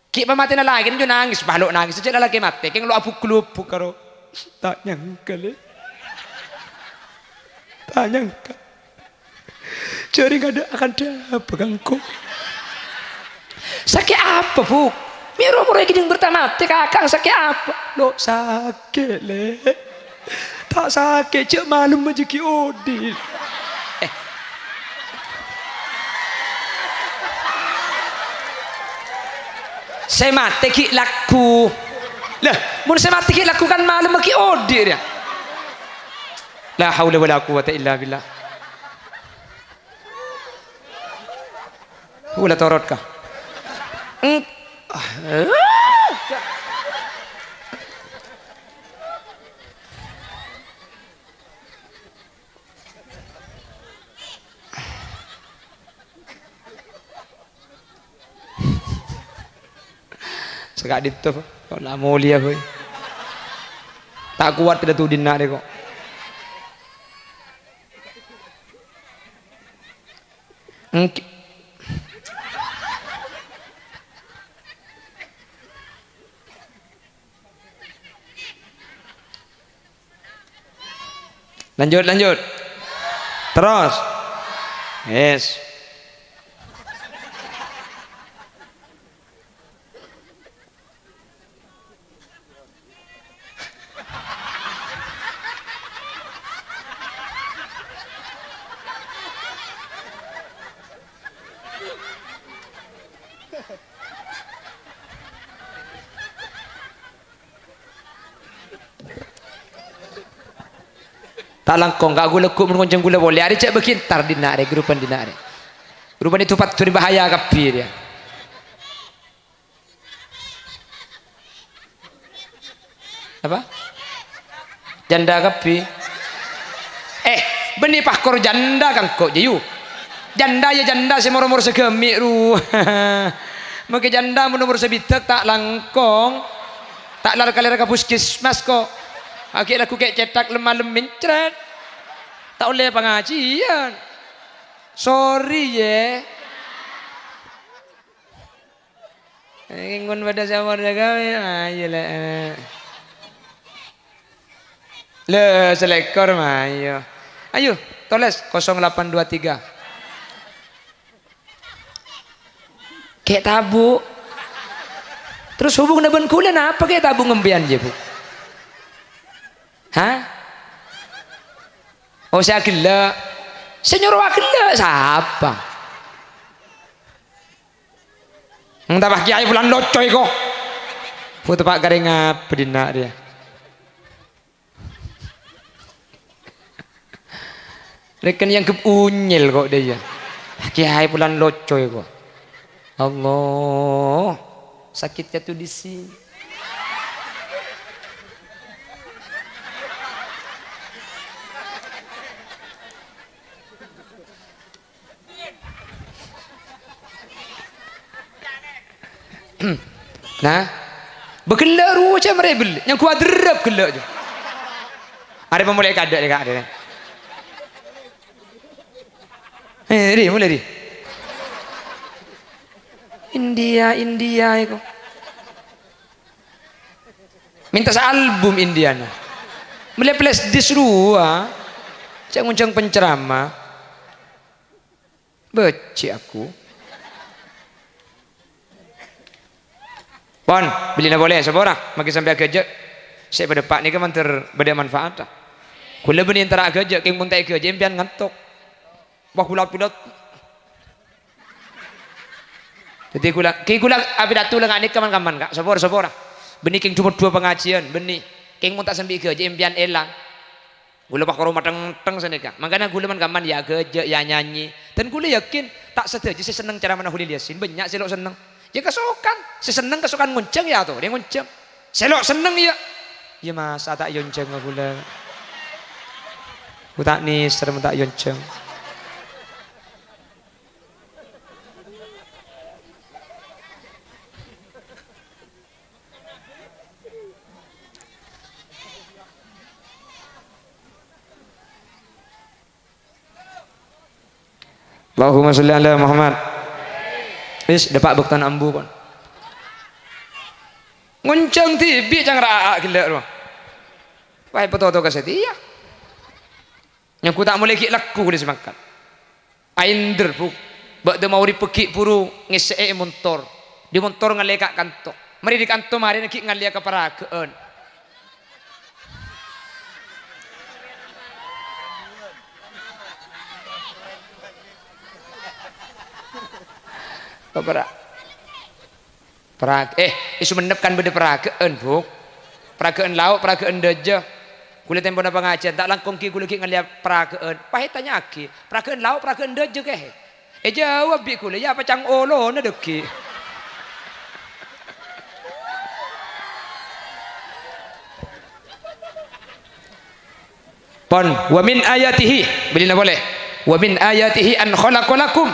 Ghi' pamatèna lakèna jhâ' nangès, bâ' lo' nangès, jhâ' lalakè matè, kèng lo' abuk-glubuk karo. Ta' nyangka, lè. Ta' nyangka. Jhâ' rèng adâ' akanta apa ka engko'? Sakè' apa, Bu'? Mè' ro-moro è kennèng berta matè, kaka' sakè' apa? Lo' sakè', lè. Ta' sakè', jhâ' malem jâ' ghi' odi'. Eh. Sè matè ghi' lagghu. Lah, mon sè matè ghi' lagghu kan malem ghi' odi' rèya. La haula wala quwwata illa billah. Wala torot ka. Eng-, ah, eh. Saka'dinto, kok la molèya, boy. Ta' kowat pèdato dinna' rè, kok. Engki-, Lanjut, lanjut. Terus. Yes. Ta' langkong, ka' ghulâ ghu' mon ngonjhâng ghulâ polè. Arè jhâ' bâghi entar dinna' rè, grupan dinna' rè. Grupan èdhu paddhu rè bahaya kabbhi rèya. Apa? Janda kabbhi. Eh, bânnè pakor janda ka engko', jâ, yu. Janda, yâ, janda sè mor-omor saghâmè', ru. Mangkè janda mon omor sabidhâk ta' langkong. Ta' lar-kalèr ka puskesmas, kok. Aghi' lagghu kè' cèthak lem-malem mencret. Ta' ollè pangajiyân. Sorry, yâ. Ngon padâ sè omor saghâmè', ayo, lè'. Lè', salèkor, mayo. Ayo, tolès, kosong delapan dua tiga. Kè' tabu'. Terros hubunganna bân ghulâ napa kè' tabu' ngempèyan, jâ, Bu'? Hah? Oh, sè aghellâ'. Sè nyoro aghellâ' sapa? Entara kèyaè bulân loco èko. Foto pa' karèng apa dinna' rèya? Rèken yang gep unyil kok dia ya. Kèyaè bulân loco èko. Allah, sakit jatuh di sini. Nah, bâghellâ' rowa jâ' marè bellâ', nyangghu aderrep ghellâ' jâ'. Arè pamolè kadâ' rè, Ka', rè. Eh, rè, molè, rè. India, India èko. Mènta saalbum Indiana. Mellè flash disk rowa. Jâ' ngonjhâng penceramah. Bâjjhi' aku. Pon, bellina polè, sapa ora? Maghi sampè' aghâjâ'. Sè padâpa' nèka mandhâr bâdâ manfaatta. Ghulâ bânnè èntara aghâjâ', kèng mon ta' èghâjâ', empèyan ngantok. Wah, ghulâ pilot. Dhâddhi ghulâ, kèng ghulâ apidato la nga' nèka man-kamman, Ka'. Sapa ora, sapa ora? Bânnè kèng dhumor duwâ pangajiyân, bânnè. Kèng mon ta' sambi ghâjâ', empèyan èlang. Ghulâ pas karo mateng-mateng sanèka. Mangkana ghulâ man-kamman ya aghâjâ', ya nyanyi. Dan ghulâ yakin ta' sadhâjâ sè senneng caramana Kholil Yasin, bânnya' sè lo' senneng. Ya kasokan, sè senneng kasokan ngonjhâng ya atorè ngonjhâng. Sè lo' senneng ya, ya masa ta' èyonjhângnga ghulâ. Ku ta' nèser mon ta' èyonjhâng. Allahumma sholli ala Muhammad. Wis, dâpa' bâktona ambu, pon. Ngonjhâng dhibi' cang ra'a ghellâ' rowa. Wah, èpatoto ka satèya. Nyangghu ta' molè ghi' lagghu ghulâ sè mangkat. Aènder, Bu. Bâ'dâ magrib paghi' buru ngèssè'è è montor. Dâri montor ngallè ka kanto. Marè dâri kanto marèna ghi' ngallèya ka paragâ'ân. Apa ra? Pra-, eh, è Songennep kan bâdâ paragâ'ân, Bu. Paragâ'ân lao', paragâ'ân dâjâ. Ghulâ tempona pangajiyân, ta' langkong ghi' ghulâ ghi' ngallèya paragâ'ân. Pas ètanya'aghi, paragâ'ân lao', paragâ'ân dâjâ, kèh? Èjâwâb bi' ghulâ, "Ya, apa cang olona dâggi'." Pon, "Wa min ayatihi," bellina polè. "Wa min ayatihi an khalaqa lakum."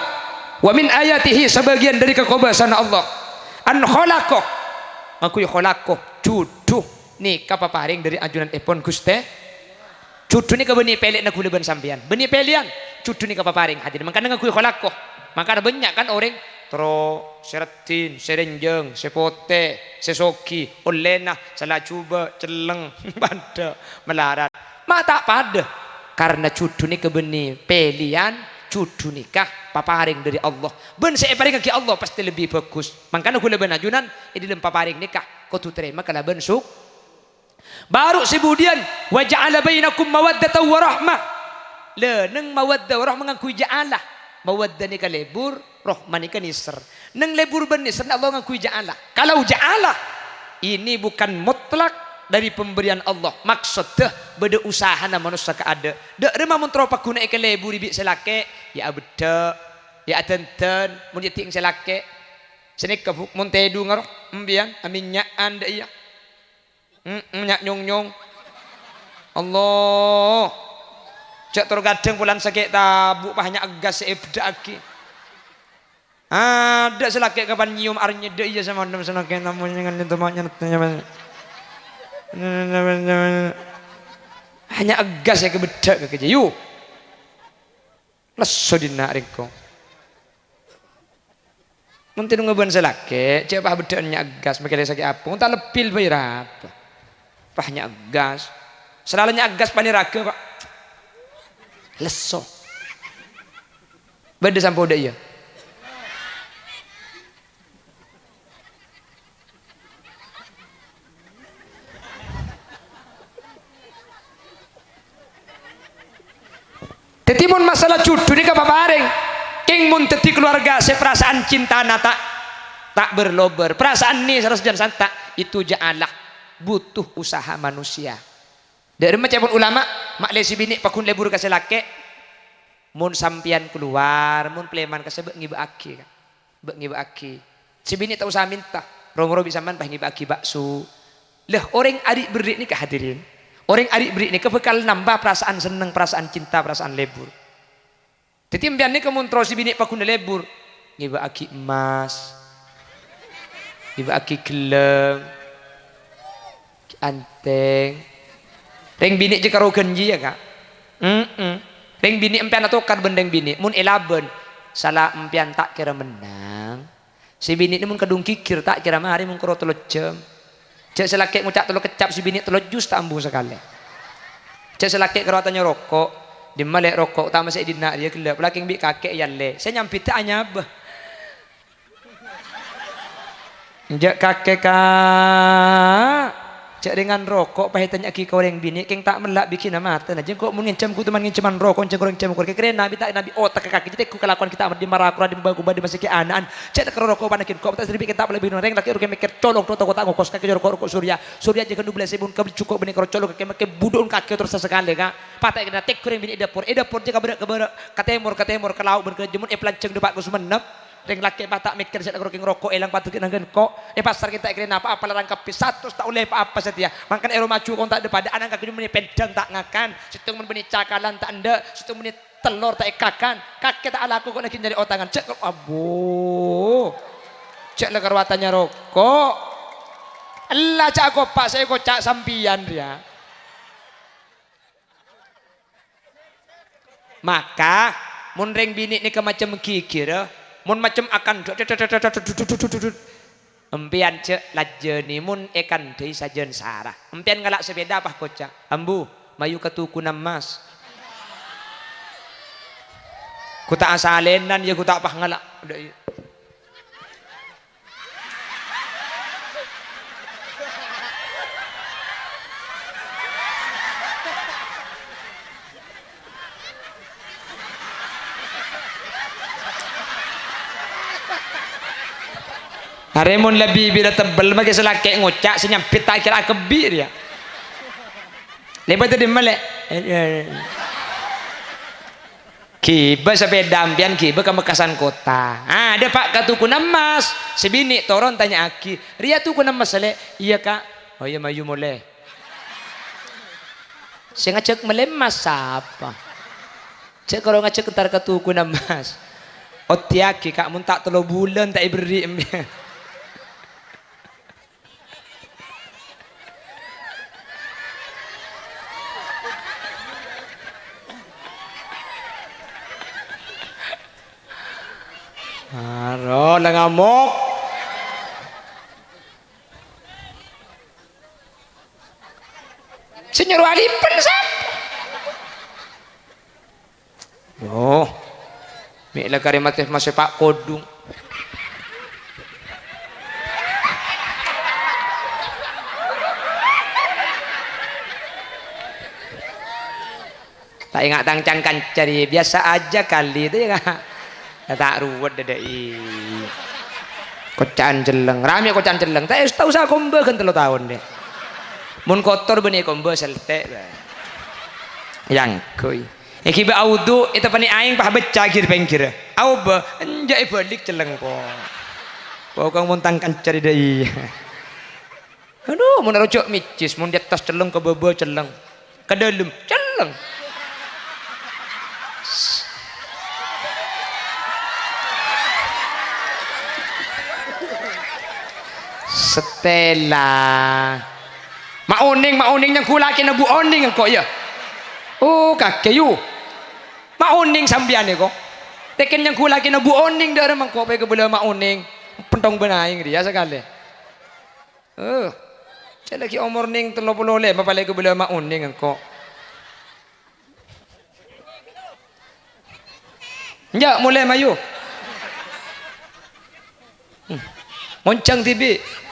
Wa min ayatihi, sabâgiyân dâri kakobâsana Allah. An khalaqa, ngangghuy khalaqa, jhudhu nèka paparèng dâri ajunanèpon Ghustè. Jhudhu nèka bânnè pèlèna ghulâ bân sampèyan. Bânnè pèlèyan, jhudhu nèka paparèng, hadirin. Mangkana ngangghuy khalaqa. Mangkana bânnya' kan orèng terro sè raddhin, sè rènjhâng, sè potè, sè soghi, ollèna, sala jhubâ', cellèng, pandâ', malarat. Ma' ta' padâ. Karna jhudhu nèka bânnè pèlèyan, jhudhu nèka paparèng dâri Allah. Bân sè èparèngaghi Allah pastè lebbi bhâghus. Mangkana ghulâ bân ajunan è dâlem paparèng nèka kodhu tarèma kalabân suk-, Bhuru sè budiyân, "Wa ja'ala bainakum mawaddatan wa rahmah." Lè, neng mawaddah wa rahmah ngangghuy ja'ala. Mawaddah nèka lebur, rahmah nèka nèser. Neng lebur bân nèserra Allah ngangghuy ja'ala. Kalau ja'ala, ini bukan mutlak dari pemberian Allah. Maksoddhâ bâdâ usahana manossa kaadâ'. Dâ' remma mon terro paghuna'è kalebur bi' sè lakè', ya abeddhâ', ya adhândhân, mon nyèddhing sè lakè'. Sanèka, Bu, mon tèdhunga rowa, empèyan, amènnya'an dâ' iyâ. Mm, mm, nya' nyong-nyong. Allah. Jhâ' tor kadhâng polana sakè' tabu', pas nya' gas sè èbeddhâ'aghi. Adâ' sè lakè' kapan nyèyom arnyèdhâ iyâ samadhâm sè lakè' tamoy nyengan nyentuh ma' nyentuh nyaman. Nya' gas sè kabeddhâ' ka kejâ, yu. Lesso dinna' rèng ko. Mon tèdhunga bân sè lakè', jhâ' pas beddhâ'ân nya' gas, makè lè sakè' apa? Mon ta' lebbi bhâi arapa? Pas nya' gas. Sè la nya' gas panèraghâ, Pa'. Lesso. Bâdâ sampo dâ' iyâ. Dhâddhi, mon masalah jhudhu nèka paparèng, kèng mon dhâddhi kalowarga sè parasaan cintana ta', ta' bâr-lobâr, parasaan nèser sajân santa', itu ja'ala butuh usaha manusia. Dâ' remma ca'èpon ulama, ma' lè sè binè' pagghun lebur ka sè lakè', mon sampèyan kalowar, mon palèman ka sè bâ' ngibâ'aghi, Ka'. Bâ' ngibâ'aghi. Sè binè' ta' osa mènta. Ro-moro bi' sampèyan pas ngibâ'aghi bakso. Lah, orèng ari' berri' nèka, hadirin. Orèng ari' berri' nèka bhâkal nambâ parasaan senneng, parasaan cinta, parasaan lebur. Dhâddhi, empèyan nèka mon terro sè binè' pagghun lebur, ngibâ'aghi emmas. Ngibâ'aghi ghellâng. Antèng. Rèng binè' jhâ' karo ghânjhi, yâ, Ka'? Mm-mm. Rèng binè' empèyan atokar bân rèng binè'. Mon èlabân, sala empèyan ta' kèra mennang. Sè binè' nè mon kadhung ghighir, ta' kèra marè mon karo tello jhâm. Jhâ' sè lakè' ngoca' tello keccap, sè binè' tello jus ta' ambu sakalè. Jhâ' sè lakè' karo atanya roko', "Dimma, Lè', roko'?" "Tama sè è dinna' rèya ghellâ', polana kèng bi' kakè' èyallè." Sè nyambit ta' anyabâ. Enjâ' kakè, Ka'. Jhâ' rèngan roko' pas ètanya'aghi ka orèng binè', kèng ta' mella' bigina matèna. Jhâ' engko' mon ngènjhâm ghun teman ngènjhâman roko', jhâ' orèng jhâm kor kèkèrè nabi ta' nabi otak ka kakè. Jhâ' tèngghu kalakowan kita amat di mara kora di bâ-, bâ-, di masèkè ana'an. Jhâ' karo roko' panèkin ko' ta' sèrbi kèng ta' mella' bigina orèng lakè' orèng mèkkèr colong to tako' ta' ngokos kakè jhâ' roko'-roko' surya. Surya jhâ' ghândhu' belesè mon kabli jhuko' bânnè karo colong kakè mèkkè budhu'en kakè terros sakalè, Ka'. Patè kèna tèngghu orèng binè' è dâpor. È dâpor jhâ' ka bârâ', ka bârâ', ka tèmor, ka tèmor, ka lao', bân ka jhâmun è palanjhâng dâpa' ka Sumenep. Rèng lakè' pas ta' mèkkèr sè la karo kèng roko' èlang padâ kèna ghân ko'. È pasar kèng ta' èkèrèn apa-apa larang kabbhi, satos ta' ollè pa-apa satèya. Mangkana è roma jhuko' ta' dâ-padâ, ana'na kakè jhâmun bânnè pèndhâng ta' ngakan. Sèttong mon bânnè cakalan ta' endâ', sèttong bânnè tellor ta' èkakan. Kakè ta' alako ko' laghi nyarè otangan. Jhâ' ko-, abbo. Jhâ' la karo atanya roko'. Ella jhâ' akopa' sè èkoca' sampèyan rèya. Maka, mon rèng binè' nèka macem ghighirâ, mon macem akan, empèyan jhâ' lajjhâni mon èkandhâi sajân sara. Empèyan ngala' sapèda pas koca', "Ambu, mayu ka tokona emmas." Ghu ta' asalènan, iyâ, ghu ta' pas ngala'. Dâ' iyâ. Arè mon la bibirra tebbel, makè sè lakè' ngoca', sè nyambit ta' kèra akebbi' rèya. Lèbât dimma, Lè'? Ghibâ sapèda empèyan, ghibâ ka Mekkasan Kota. Ah, dâpa' ka tokona emmas. Sè binè' toron tanya'aghi, "Rèya tokona emmas, Lè'?" "Iyâ, Ka'." "Oh, iyâ, mayu molè." Sè ngajhâk mellè emmas sapa? Jhâ' karo ngajhâk entar ka tokona emmas. Oddhiyaghi, Ka', mon ta' tello bulân ta' èberri' empèyan. Aro la ngamok. Sè nyoro alipen sapa? Yo. Mè' la karè matè masè pa' kodhung. Ta' enga' tang can-kanca rèya, biasa aja kali itu ya, Ka'. Ya, ta' ruwet dâdâ'i. Koca'an celleng, ramè koca'an celleng. Ta' es-, ta' usa kombâ ghân tello taon, dâ'. Mon kotor bânnè kombâ seltè' bâi. Yang koi. Èghibâ audhu, èteppanè aèng pas bâcca ghi' pèngghirrâ. Aobâ, enjâ' èbâlik celleng, po. Pokok mon tang kanca rèya dâ' iyâ. Adu, mon roco' mèjjhis, mon di attas celleng, ka bâbâ celleng, ka dâlem celleng. Stella. Ma' onèng, ma' onèng nyangghulaghi Bu Onèng engko', ya. Oh, kakè, yu. Ma' onèng sampèyan, engko'. Tèkèn nyangghulaghi Bu Onèng, dâ'râ mangko' pè kabâlâ ma' onèng. Pentong bânaèng rèya sakalè. Eh, cè' laghi omor nèng tello polo lèma palè' kabâlâ ma' onèng engko'. Enjâ', molè mayu. Hmm. Ngoncang dhibi'.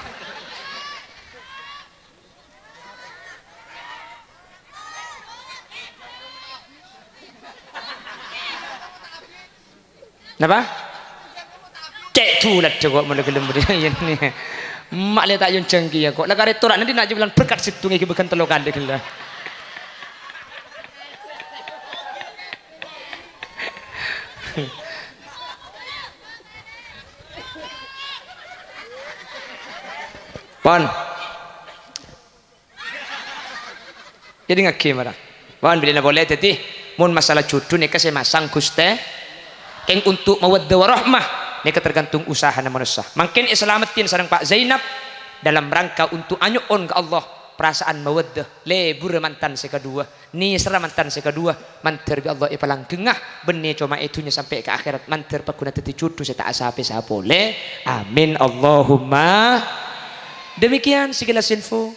Napa? Cè' dulat jâ' ko' mon la ghellem bâdâ iyâ. Emma' lè ta' èonjhâng kèya ko'. La karè tora'na dina' jâ' bulân berkat sèttong èghibâ ghân tello kalè ghellâ'. Pon. Èdingngaghi mara. Mon bilâna polè, dhâddhi, mon masalah judhu nèka sè masang Ghustè, kèng untuk mawaddah warahmah, nèka tergantung usahana manossa. Mangkèn èsalameddhi sareng Pa' Zainab dalam rangka untuk anyo'on ka Allah perasaan mawaddah, lebur mantan sè kaduwâ, nèserra mantan sè kaduwâ, mandhâr bi' Allah èpalanggengnga, bânnè coma è dhunnya sampè' ka akhèrat, mandhâr pagghun dhâddhi judhu sè ta' asapè sapolè. Amin, Allahumma. Demikian sekilas info.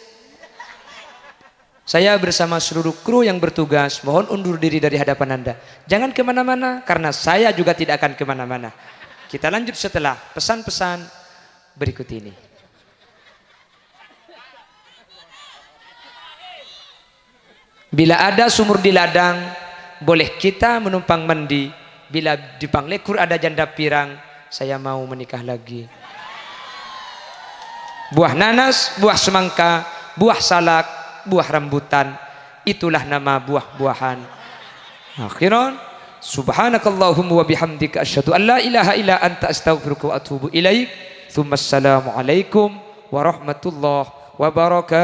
Saya bersama seluruh kru yang bertugas mohon undur diri dari hadapan Anda. Jangan kemana-mana, karena saya juga tidak akan kemana-mana. Kita lanjut setelah pesan-pesan berikut ini. Bila ada sumur di ladang, boleh kita menumpang mandi. Bila di Panglekor ada janda pirang, saya mau menikah lagi. Buah nanas, buah semangka, buah salak, buah rambutan, itulah nama buah-buahan. Akhiran, subhanakallahumma wa bihamdika, asyhadu an la ilaha illa anta, astaghfiruka wa atubu ilaik. Tsumma assalamualaikum warahmatullahi wabarakatuh.